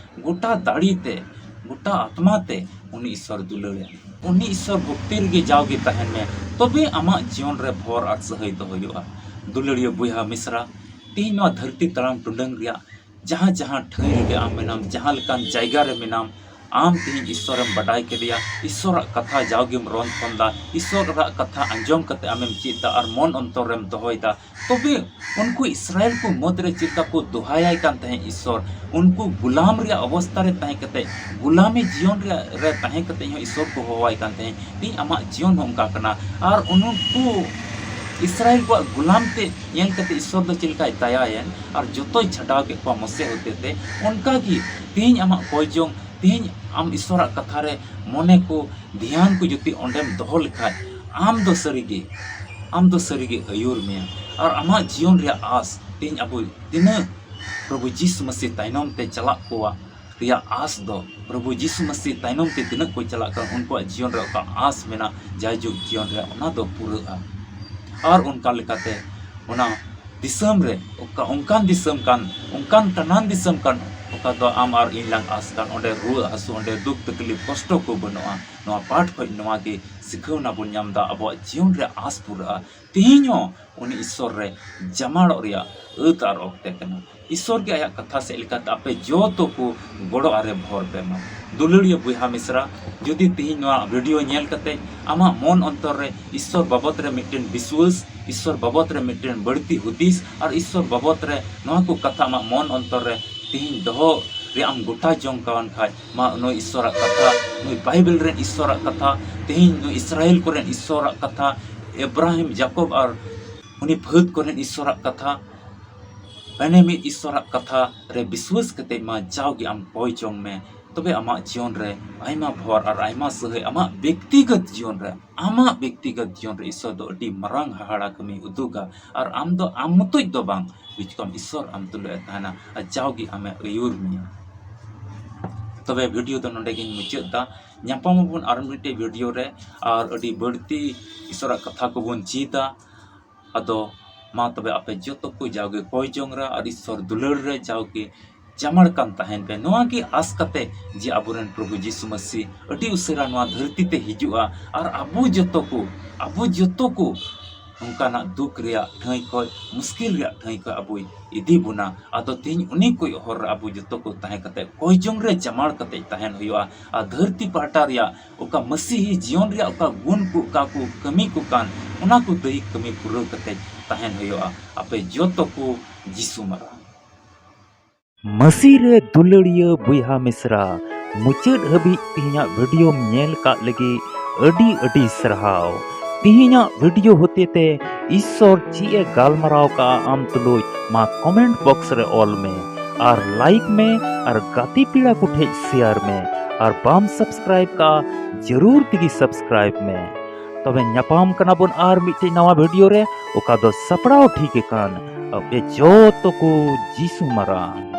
ᱜᱚᱴᱟ ᱫᱟᱲᱮ ᱛᱮ, ᱜᱚᱴᱟ ᱟᱛᱢᱟ ᱛᱮ ᱩᱱᱤ ᱤᱥᱥᱚᱨ ᱫᱩᱞᱟᱹᱲ ᱮᱢ᱾ ᱩᱱᱤ ᱤᱥᱥᱚᱨ ᱵᱷᱚᱠᱛᱤ ᱨᱮᱜᱮ ᱡᱟᱣᱜᱮ ᱛᱟᱦᱮᱱ ᱢᱮ, ᱛᱚᱵᱮ ᱟᱢᱟᱜ ᱡᱤᱭᱚᱱ ᱨᱮ ᱵᱷᱚᱨ ᱟᱨ ᱥᱟᱹᱦᱟᱹᱭ ᱫᱚ ᱦᱩᱭᱩᱜᱼᱟ᱾ ᱫᱩᱞᱟᱹᱲᱤᱭᱟᱹ ᱵᱚᱭᱦᱟ ᱢᱤᱥᱨᱟ, ᱛᱮᱦᱮᱧ ᱱᱚᱣᱟ ᱫᱷᱟᱹᱨᱛᱤ ᱛᱟᱲᱟᱢ ᱴᱩᱰᱟᱹᱝ ᱨᱮᱭᱟᱜ ᱡᱟᱦᱟᱸ ᱡᱟᱦᱟᱸ ᱴᱷᱟᱹᱭ ᱨᱮᱜᱮ ᱟᱢ ᱢᱮᱱᱟᱢ, ᱡᱟᱦᱟᱸ ᱞᱮᱠᱟᱱ ᱡᱟᱭᱜᱟ ᱨᱮ ᱢᱮᱱᱟᱢ, ᱟᱢ ᱛᱮᱦᱮᱧ ᱤᱥᱥᱚᱨᱮᱢ ᱵᱟᱰᱟᱭ ᱠᱮᱫᱮᱭᱟ, ᱤᱥᱥᱚᱨᱟᱜ ᱠᱟᱛᱷᱟ ᱡᱟᱣᱜᱮᱢ ᱨᱚᱱ ᱠᱷᱚᱱᱫᱟ, ᱤᱥᱥᱚᱨᱟᱜ ᱠᱟᱛᱷᱟ ᱟᱸᱡᱚᱢ ᱠᱟᱛᱮ ᱟᱢᱮᱢ ᱪᱮᱫ ᱫᱟ ᱟᱨ ᱢᱚᱱ ᱚᱱᱛᱚᱨ ᱨᱮᱢ ᱫᱚᱦᱚᱭᱮᱫᱟ, ᱛᱚᱵᱮ ᱩᱱᱠᱩ ᱤᱥᱨᱟᱭᱮᱞ ᱠᱚ ᱢᱩᱫᱽ ᱨᱮ ᱪᱮᱫ ᱞᱮᱠᱟ ᱠᱚ ᱫᱚᱦᱟᱭᱟᱭ ᱠᱟᱱ ᱛᱟᱦᱮᱸᱫ ᱤᱥᱥᱚᱨ, ᱩᱱᱠᱩ ᱜᱩᱞᱟᱢ ᱨᱮᱭᱟᱜ ᱚᱵᱚᱥᱛᱟ ᱨᱮ ᱛᱟᱦᱮᱸ ᱠᱟᱛᱮ, ᱜᱩᱞᱟᱢᱤ ᱡᱤᱭᱚᱱ ᱨᱮᱭᱟᱜ ᱨᱮ ᱛᱟᱦᱮᱸ ᱠᱟᱛᱮ ᱦᱚᱸ ᱤᱥᱥᱚᱨ ᱠᱚ ᱦᱚᱦᱚᱣᱟᱭ ᱠᱟᱱ ᱛᱟᱦᱮᱸᱫ᱾ ᱛᱮᱦᱮᱧ ᱟᱢᱟᱜ ᱡᱤᱭᱚᱱ ᱦᱚᱸ ᱚᱱᱠᱟ ᱠᱟᱱᱟ᱾ ᱟᱨ ᱩᱱᱠᱩ ᱤᱥᱨᱟᱭᱮᱞ ᱠᱚᱣᱟᱜ ᱜᱩᱞᱟᱢ ᱛᱮ ᱧᱮᱞ ᱠᱟᱛᱮ ᱤᱥᱥᱚᱨ ᱫᱚ ᱪᱮᱫ ᱞᱮᱠᱟᱭ ᱫᱟᱭᱟᱭᱮᱱ ᱟᱨ ᱡᱚᱛᱚᱭ ᱪᱷᱟᱰᱟᱣ ᱠᱮᱫ ᱠᱚᱣᱟ ᱢᱚᱥᱮ ᱦᱚᱛᱮ ᱛᱮ, ᱚᱱᱠᱟ ᱜᱮ ᱛᱮᱦᱮᱧ ᱟᱢᱟᱜ ᱠᱚᱭ ᱡᱚᱝ, ᱛᱮᱦᱮᱧ ᱟᱢ ᱤᱥᱥᱚᱨᱟᱜ ᱠᱟᱛᱷᱟ ᱨᱮ ᱢᱚᱱᱮ ᱠᱚ, ᱫᱷᱮᱭᱟᱱ ᱠᱚ ᱡᱩᱫᱤ ᱚᱸᱰᱮᱢ ᱫᱚᱦᱚ ᱞᱮᱠᱷᱟᱡ, ᱟᱢ ᱫᱚ ᱥᱟᱹᱨᱤᱜᱮ, ᱟᱢ ᱫᱚ ᱥᱟᱹᱨᱤᱜᱮ ᱟᱹᱭᱩᱨ ᱢᱮᱭᱟ᱾ ᱟᱨ ᱟᱢᱟᱜ ᱡᱤᱭᱚᱱ ᱨᱮᱭᱟᱜ ᱟᱥ, ᱛᱮᱦᱮᱧ ᱟᱵᱚ ᱛᱤᱱᱟᱹᱜ ᱯᱨᱚᱵᱷᱩ ᱡᱤᱥᱩ ᱢᱟᱹᱥᱤ ᱛᱟᱭᱱᱚᱢ ᱛᱮ ᱪᱟᱞᱟᱜ ᱠᱚᱣᱟ, ᱨᱮᱭᱟᱜ ᱟᱸᱥ ᱫᱚ, ᱯᱨᱚᱵᱷᱩ ᱡᱤᱥᱩ ᱢᱟᱹᱥᱤ ᱛᱟᱭᱱᱚᱢ ᱛᱮ ᱛᱤᱱᱟᱹᱜ ᱠᱚ ᱪᱟᱞᱟᱜ ᱠᱟᱱ, ᱩᱱᱠᱩᱣᱟᱜ ᱡᱤᱭᱚᱱ ᱨᱮ ᱚᱠᱟ ᱟᱸᱥ ᱢᱮᱱᱟᱜ, ᱡᱟᱭᱡᱩᱜᱽ ᱡᱤᱭᱚᱱ ᱨᱮ, ᱚᱱᱟ ᱫᱚ ᱯᱩᱨᱟᱹᱜᱼᱟ᱾ ᱟᱨ ᱚᱱᱠᱟ ᱞᱮᱠᱟᱛᱮ ᱚᱱᱟ ᱫᱤᱥᱚᱢ ᱨᱮ, ᱚᱠᱟ ᱚᱱᱠᱟᱱ ᱫᱤᱥᱚᱢ ᱠᱟᱱ, ᱚᱱᱠᱟᱱ ᱠᱟᱱᱟᱱ ᱫᱤᱥᱚᱢ ᱠᱟᱱ, ᱚᱠᱟ ᱫᱚ ᱟᱢ ᱟᱨ ᱤᱧ ᱞᱟᱝ ᱟᱸᱥ ᱠᱟᱱ, ᱚᱸᱰᱮ ᱨᱩᱣᱟᱹ ᱦᱟᱹᱥᱩ, ᱚᱸᱰᱮ ᱫᱩᱠ ᱛᱟᱠᱞᱤᱯ ᱠᱚᱥᱴᱚ ᱠᱚ ᱵᱟᱹᱱᱩᱜᱼᱟ᱾ ᱱᱚᱣᱟ ᱯᱟᱴ ᱠᱷᱚᱱ ᱱᱚᱣᱟ ᱜᱮ ᱥᱤᱠᱷᱟᱹᱣᱱᱟ ᱵᱚᱱ ᱧᱟᱢ ᱮᱫᱟ, ᱟᱵᱚᱣᱟᱜ ᱡᱤᱭᱚᱱ ᱨᱮ ᱟᱸᱥ ᱯᱩᱨᱟᱹᱜᱼᱟ᱾ ᱛᱮᱦᱮᱧ ᱦᱚᱸ ᱩᱱᱤ ᱤᱥᱥᱚᱨ ᱨᱮ ᱡᱟᱢᱟᱲᱚᱜ ᱨᱮᱭᱟᱜ ᱟᱹᱛ ᱟᱨ ᱚᱠᱛᱮ ᱠᱟᱱᱟ᱾ ᱤᱥᱥᱚᱨ ᱜᱮ ᱟᱭᱟᱜ ᱠᱟᱛᱷᱟ ᱥᱮᱫ ᱞᱮᱠᱟᱛᱮ ᱟᱯᱮ ᱡᱚᱛᱚ ᱠᱚ ᱜᱚᱲᱚ ᱟᱨᱮ ᱵᱷᱚᱨ ᱯᱮ ᱢᱟ᱾ ᱫᱩᱞᱟᱹᱲᱤᱭᱟᱹ ᱵᱚᱭᱦᱟ ᱢᱤᱥᱨᱟ, ᱡᱩᱫᱤ ᱛᱮᱦᱮᱧ ᱱᱚᱣᱟ ᱵᱷᱤᱰᱤᱭᱳ ᱧᱮᱞ ᱠᱟᱛᱮ ᱟᱢᱟᱜ ᱢᱚᱱ ᱚᱱᱛᱚᱨ ᱨᱮ ᱤᱥᱥᱚᱨ ᱵᱟᱵᱚᱛ ᱨᱮ ᱢᱤᱫᱴᱮᱱ ᱵᱤᱥᱣᱟᱹᱥ, ᱤᱥᱥᱚᱨ ᱵᱟᱵᱚᱛ ᱨᱮ ᱢᱤᱫᱴᱮᱱ ᱵᱟᱹᱲᱛᱤ ᱦᱩᱫᱤᱥ ᱟᱨ ᱤᱥᱥᱚᱨ ᱵᱟᱵᱚᱛ ᱨᱮ ᱱᱚᱣᱟ ᱠᱚ ᱠᱟᱛᱷᱟ ᱟᱢᱟᱜ ᱢᱚᱱ ᱚᱱᱛᱚᱨ ᱨᱮ ᱛᱮᱦᱮᱧ ᱫᱚᱦᱚ ᱨᱮᱭᱟᱜ ᱮᱢ ᱜᱚᱴᱟ ᱡᱚᱝ ᱠᱟᱣᱟᱱ ᱠᱷᱟᱡ, ᱢᱟ ᱱᱩᱭ ᱤᱥᱥᱚᱨᱟᱜ ᱠᱟᱛᱷᱟ, ᱱᱩᱭ ᱵᱟᱭᱵᱮᱞ ᱨᱮᱱ ᱤᱥᱥᱚᱨᱟᱜ ᱠᱟᱛᱷᱟ, ᱛᱮᱦᱮᱧ ᱱᱩᱭ ᱤᱥᱨᱟᱭᱮᱞ ᱠᱚᱨᱮᱱ ᱤᱥᱥᱚᱨᱟᱜ ᱠᱟᱛᱷᱟ, ᱮᱵᱨᱟᱦᱤᱢ, ᱡᱟᱠᱚᱵ ᱟᱨ ᱩᱱᱤ ᱯᱷᱟᱹᱫ ᱠᱚᱨᱮᱱ ᱤᱥᱥᱚᱨᱟᱜ ᱠᱟᱛᱷᱟ, ᱢᱟᱱᱮ ᱢᱤᱫ ᱤᱥᱥᱚᱨᱟᱜ ᱠᱟᱛᱷᱟ ᱨᱮ ᱵᱤᱥᱣᱟᱹᱥ ᱠᱟᱛᱮ ᱢᱟ ᱡᱟᱣᱜᱮ ᱟᱢ ᱠᱚᱭ ᱡᱚᱝ ᱢᱮ᱾ ᱛᱚᱵᱮ ᱟᱢᱟᱜ ᱡᱤᱭᱚᱱ ᱨᱮ ᱟᱭᱢᱟ ᱵᱷᱚᱨ ᱟᱨ ᱟᱭᱢᱟ ᱥᱟᱹᱦᱟᱹᱭ ᱟᱢᱟᱜ ᱵᱮᱠᱛᱤᱜᱚᱛ ᱡᱤᱭᱚᱱ ᱨᱮ, ᱟᱢᱟᱜ ᱵᱮᱠᱛᱤᱜᱚᱛ ᱡᱤᱭᱚᱱ ᱨᱮ ᱤᱥᱥᱚᱨ ᱫᱚ ᱟᱹᱰᱤ ᱢᱟᱨᱟᱝ ᱦᱟᱦᱟᱲᱟ ᱠᱟᱹᱢᱤ ᱩᱫᱩᱜᱟ᱾ ᱟᱨ ᱟᱢ ᱫᱚ ᱟᱢ ᱢᱚᱛᱚᱡ ᱫᱚ ᱵᱟᱝ, ᱵᱤᱪᱠᱚᱢ ᱤᱥᱥᱚᱨ ᱟᱢ ᱛᱩᱞᱩᱡ ᱮ ᱛᱟᱦᱮᱱᱟ ᱟᱨ ᱡᱟᱣᱜᱮ ᱟᱢᱮ ᱟᱹᱭᱩᱨ ᱢᱮᱭᱟ᱾ ᱛᱚᱵᱮ ᱵᱷᱤᱰᱤᱭᱳ ᱫᱚ ᱱᱚᱰᱮ ᱜᱤᱧ ᱢᱩᱪᱟᱹᱫ ᱫᱟ᱾ ᱧᱟᱯᱟᱢ ᱟᱵᱚᱱ ᱟᱨ ᱢᱤᱫᱴᱮᱡ ᱵᱷᱤᱰᱤᱭᱳ ᱨᱮ, ᱟᱨ ᱟᱹᱰᱤ ᱵᱟᱹᱲᱛᱤ ᱤᱥᱚᱨᱟᱜ ᱠᱟᱛᱷᱟ ᱠᱚᱵᱚᱱ ᱪᱮᱫᱟ᱾ ᱟᱫᱚ ᱢᱟ ᱛᱚᱵᱮ ᱟᱯᱮ ᱡᱚᱛᱚ ᱠᱚ ᱡᱟᱣᱜᱮ ᱠᱚᱭ ᱡᱚᱝ ᱨᱮ ᱟᱨ ᱤᱥᱚᱨ ᱫᱩᱞᱟᱹᱲ ᱨᱮ ᱡᱟᱣᱜᱮ ᱡᱟᱢᱟᱲ ᱠᱟᱱ ᱛᱟᱦᱮᱱ ᱯᱮ, ᱱᱚᱣᱟ ᱜᱮ ᱟᱥ ᱠᱟᱛᱮ ᱡᱮ ᱟᱵᱚᱨᱮᱱ ᱯᱨᱚᱵᱷᱩ ᱡᱤᱥᱩ ᱢᱟᱹᱥᱤ ᱟᱹᱰᱤ ᱩᱥᱟᱹᱨᱟ ᱱᱚᱣᱟ ᱫᱷᱟᱹᱨᱛᱤ ᱛᱮ ᱦᱤᱡᱩᱜᱼᱟ ᱟᱨ ᱟᱵᱚ ᱡᱚᱛᱚ ᱠᱚ, ᱟᱵᱚ ᱡᱚᱛᱚ ᱠᱚ ᱱᱚᱝᱠᱟᱱᱟᱜ ᱫᱩᱠ ᱨᱮᱭᱟᱜ ᱴᱷᱟᱹᱭ ᱠᱷᱚᱡ, ᱢᱩᱥᱠᱤᱞ ᱨᱮᱭᱟᱜ ᱴᱷᱟᱹᱭ ᱠᱷᱚᱡ ᱟᱵᱚᱭ ᱤᱫᱤ ᱵᱚᱱᱟ᱾ ᱟᱫᱚ ᱛᱮᱦᱮᱧ ᱩᱱᱤ ᱠᱚᱭ ᱦᱚᱨ ᱨᱮ ᱟᱵᱚ ᱡᱚᱛᱚ ᱠᱚ ᱛᱟᱦᱮᱸ ᱠᱟᱛᱮ ᱠᱚᱭ ᱡᱚᱝ ᱨᱮ, ᱡᱟᱢᱟᱲ ᱠᱟᱛᱮ ᱛᱟᱦᱮᱱ ᱦᱩᱭᱩᱜᱼᱟ᱾ ᱟᱨ ᱫᱷᱟᱹᱨᱛᱤ ᱯᱟᱦᱴᱟ ᱨᱮᱭᱟᱜ ᱚᱠᱟ ᱢᱟᱹᱥᱤᱦᱤ ᱡᱤᱭᱚᱱ ᱨᱮᱭᱟᱜ ᱚᱠᱟ ᱜᱩᱱ ᱠᱚ, ᱚᱠᱟ ᱠᱚ ᱠᱟᱹᱢᱤ ᱠᱚ ᱠᱟᱱ, ᱚᱱᱟ ᱠᱚ ᱫᱟᱹᱭᱤ ᱠᱟᱹᱢᱤ ᱯᱩᱨᱟᱹᱣ ᱠᱟᱛᱮ ᱛᱟᱦᱮᱱ ᱦᱩᱭᱩᱜᱼᱟ᱾ ᱟᱯᱮ ᱡᱚᱛᱚ ᱠᱚ ᱡᱤᱥᱩ ᱢᱟᱨᱟᱝ᱾ ᱢᱟᱹᱥᱤ ᱨᱮ ᱫᱩᱞᱟᱹᱲᱤᱭᱟᱹ ᱵᱚᱭᱦᱟ ᱢᱤᱥᱨᱟ, ᱢᱩᱪᱟᱹᱫ ᱦᱟᱹᱵᱤᱡ ᱛᱮᱦᱮᱧᱟᱜ ᱵᱷᱤᱰᱤᱭᱳᱢ ᱧᱮᱞ ᱠᱟᱜ ᱞᱟᱹᱜᱤᱫ ᱟᱹᱰᱤ ᱟᱹᱰᱤ ᱥᱟᱨᱦᱟᱣ᱾ ᱛᱮᱦᱮᱧᱟᱜ ᱵᱷᱤᱰᱤᱭᱳ ᱦᱚᱛᱮᱛᱮ ᱤᱥᱥᱚᱨ ᱪᱮᱫ ᱮ ᱜᱟᱞᱢᱟᱨᱟᱣ ᱠᱟᱜᱼᱟ ᱟᱢ ᱛᱩᱞᱩᱡ, ᱢᱟ ᱠᱚᱢᱮᱱᱴ ᱵᱚᱠᱥ ᱨᱮ ᱚᱞ ᱢᱮ ᱟᱨ ᱞᱟᱭᱤᱠ ᱢᱮ ᱟᱨ ᱜᱟᱛᱮ ᱯᱮᱲᱟ ᱠᱚ ᱴᱷᱮᱡ ᱥᱮᱭᱟᱨ ᱢᱮ ᱟᱨ ᱵᱟᱢ ᱥᱟᱵᱥᱠᱨᱟᱭᱤᱵ ᱠᱟᱜᱼᱟ, ᱡᱟᱹᱨᱩᱲ ᱛᱮᱜᱮ ᱥᱟᱵᱥᱠᱨᱟᱭᱤᱵ ᱢᱮ᱾ ᱛᱚᱵᱮ ᱧᱟᱯᱟᱢ ᱠᱟᱱᱟ ᱵᱚᱱ ᱟᱨ ᱢᱤᱫᱴᱮᱡ ᱱᱟᱣᱟ ᱵᱷᱤᱰᱤᱭᱳ ᱨᱮ, ᱚᱠᱟ ᱫᱚ ᱥᱟᱯᱲᱟᱣ ᱴᱷᱤᱠ ᱟᱠᱟᱱ ᱟᱯᱮ ᱡᱚᱛᱚ ᱠᱚ ᱡᱤᱥᱩ ᱢᱟᱨᱟᱝ᱾